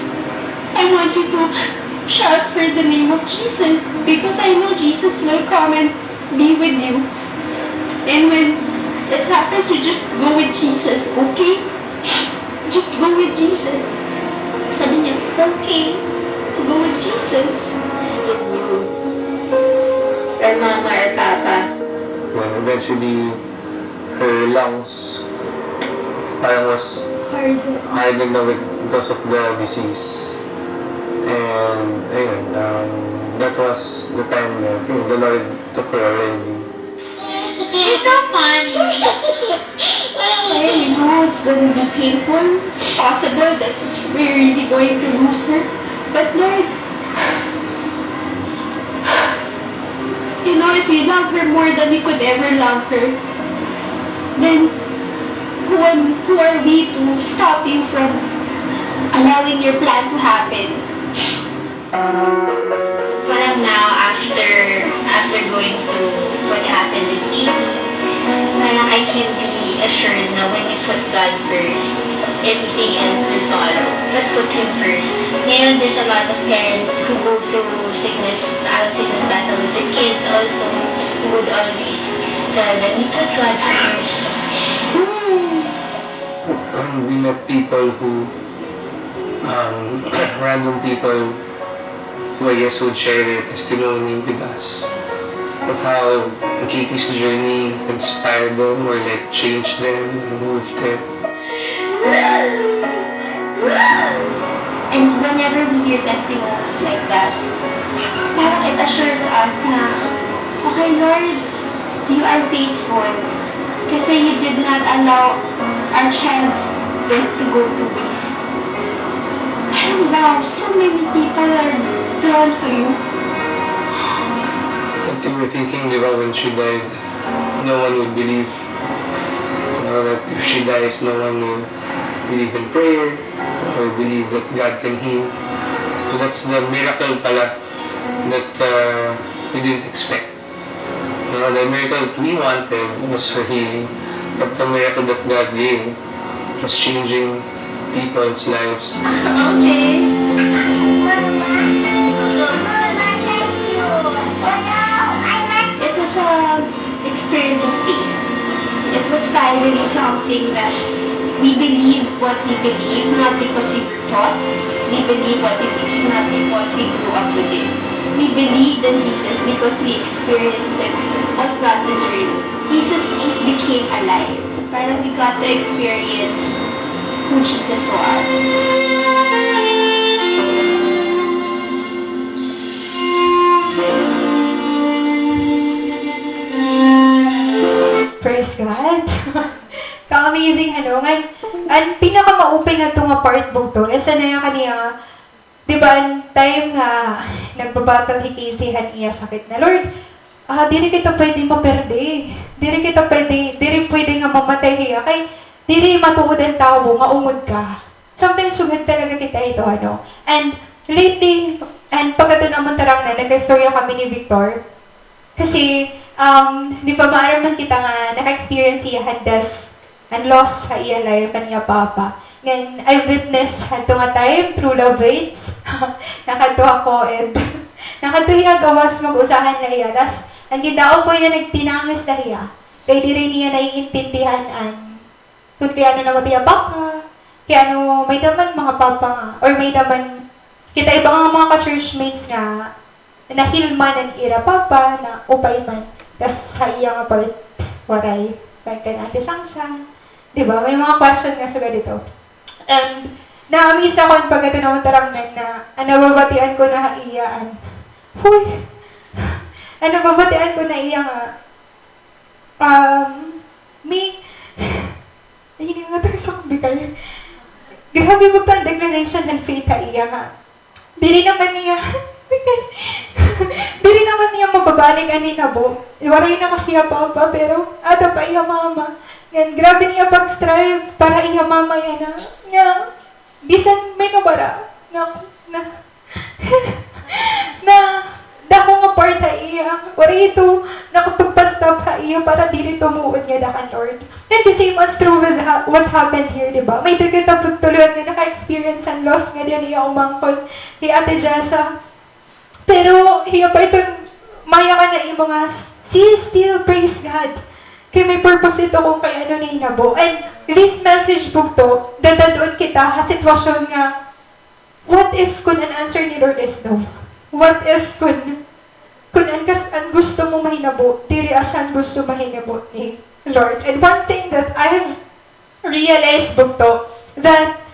I want you to shout for the name of Jesus, because I know Jesus will come and be with you. And when that happens, you just go with Jesus, okay? Just go with Jesus. Sabi niya, okay, go with Jesus. Or mama or papa. Well, eventually, her lungs parang was hardened na with, because of the disease. And, ayun, um, that was the time that, you know, the Lord took her already. You're so funny. I know it's gonna be painful. Possible that it's, we're really going to lose her. But Lord, you know, if you love her more than you could ever love her, then who am, who are we to stop you from allowing your plan to happen? Parang now, after after going through what happened with Katie, parang I can be assured na when you put God first, everything else will follow. But put Him first. Ngayon, there's a lot of parents who go through sickness, uh, sickness battle with their kids also, who would always tell them, you put God first. Um, we met people who, um, random people who I guess would share their testimony with us of how Katie's journey inspired them or like changed them and moved them. And whenever we hear testimonies like that, parang it assures us na, okay Lord, you are faithful. Kasi you did not allow our child's death to go to waste. Parang wow, so many people are drawn to you. What you were thinking, di ba, when she died, no one would believe. You know, that if she dies, no one will believe in prayer or believe that God can heal. So that's the miracle pala that uh, we didn't expect. You know, the miracle that we wanted was her healing, but the miracle that God gave was changing people's lives. Okay. It was a experience of faith. It was finally something that we believe what we believe, not because we were taught. We believe what we believe, not because we grew up with it. We believed in Jesus because we experienced it all throughout the journey. Jesus just became alive. Parang we got to experience who Jesus was. Praise God. Ka-amazing, ano, ngan, an pinaka-maupay ngadto nga part, bugto, is ano nga kaniya, di ba, an time nga nagba-battle hi Katie han iya sakit na, Lord, ah, diri kita pwede maperde. Diri kita pwede, diri pwede nga mamatay hiya. Kay, diri matuod an tawo nga ungod ka. Sometimes, sugad talaga kita hito, ano. And, lately, and pag-adto namon tarang na, nagkaistorya kami ni Victor, Kasi, um, di ba maaram man kita nga naka-experience hiya han death and loss ha iya life, an iya papa. Ngan, I witness hadto nga time, True Love Waits. Nakadto ako, and nakadto hiya gawas, mag-usahan la hiya. Tas, an kadaot ko hiya, nagtinangis la hiya. Kay diri niya naiintindihan an kun kay ano namatay iya papa, kay ano may-ada man mga papa nga, or may-ada man kita iba nga mga ka-churchmates nga nahilman an ira papa, naupay man. Tas ha iya nga part, waray. Like kan Ate Shangshang. Di ba? May mga question nga sugad hito. And na-amaze ako an pagkadto namon tarangnan na an nababatian ko na ha iya an, huy! An nababatian ko na iya nga, um, may, ay, ini nga tayo sa kumbikay. Grabe mo pa an declaration han faith ha iya nga. Diri naman niya, diri naman niya mababalik an hinabo. Waray na kasi iya papa, pero ada pa iya mama. Ngan, grabe niya pag-strive para iya mama yana. Nga, bisan may nabara, nga, na, na, dako nga part ha iya, waray ito nakapagpa-stop ha iya para diri tumuod ngada kan Lord. And the same as true with ha-, what happened here, di ba? May-ada kita pagtuluan nga naka-experience han loss ngada han iya umangkon, hi Ate Jessa. Pero hiya pa iton, maya ka na imo nga, she still praise God. Kay may purpose ito kun kay ano nahinabo. And this message, bugto, dadad-on kita ha sitwasyon nga, what if kun an answer ni Lord is no? What if kun, kun an kas-, an gusto mo mahinabo, diri asya an gusto mahinabo ni Lord? And one thing that I have realized, bugto, that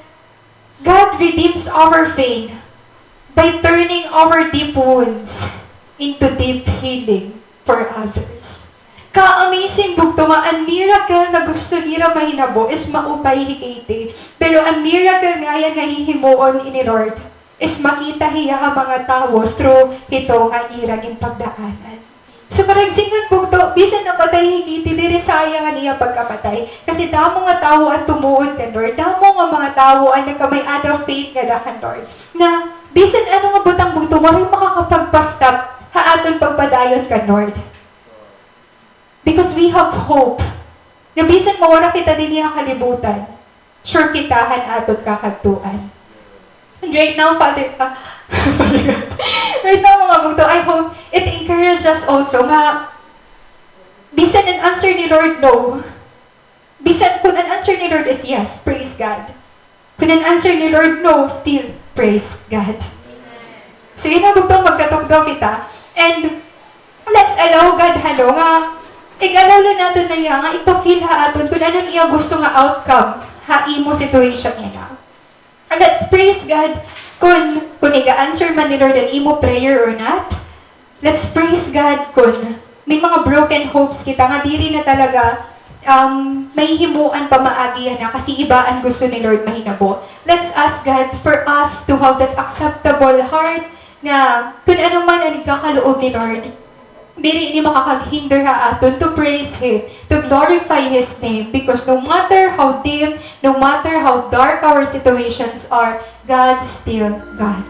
God redeems our pain by turning our deep wounds into deep healing for others. Ka-amazing, bugto, nga an miracle nga gusto nira mahinabo is maupay hi Katie. Pero an miracle nga yana nga hihimuon ni Lord is makita hiya ha mga tawo through hito nga ira ginpagdaanan. So, karuyag sidngon, bugto, bisan namatay hi Katie, diri sayang an iya pagkamatay. Kasi damo nga tawo an tumuod kan Lord. Damo nga mga tawo an nagkamay-ada faith ngada kan Lord. Nga, bisan ano nga butang, bugto, waray makakapagpa-stop ha aton pagpadayon kan Lord. Because we have hope. Nga bisan mawara kita dinhi ha kalibutan, sure kita han aton kakadtuan. And right now, Father, ah, right now, mga bugto, I hope it encourages us also nga bisan an answer ni Lord no, bisan kun an answer ni Lord is yes, praise God. Kun an answer ni Lord no, still, praise God. So, yana, bugto, magkatugdaw kita. And let's allow God, halo, nga ig-allow la naton na iya nga ipa-feel ha aton kun ano an iya gusto nga outcome ha imo situation yana. And let's praise God kun, kun iga-answer man ni Lord an imo prayer or not. Let's praise God kun may mga broken hopes kita nga diri na talaga, um, mahihimuan pamaagi yana kasi iba an gusto ni Lord mahinabo. Let's ask God for us to have that acceptable heart nga kun ano man an igkakaloob ni Lord, diri ini makakaghinder ha aton to praise Him, to glorify His name, because no matter how dim, no matter how dark our situations are, God still God.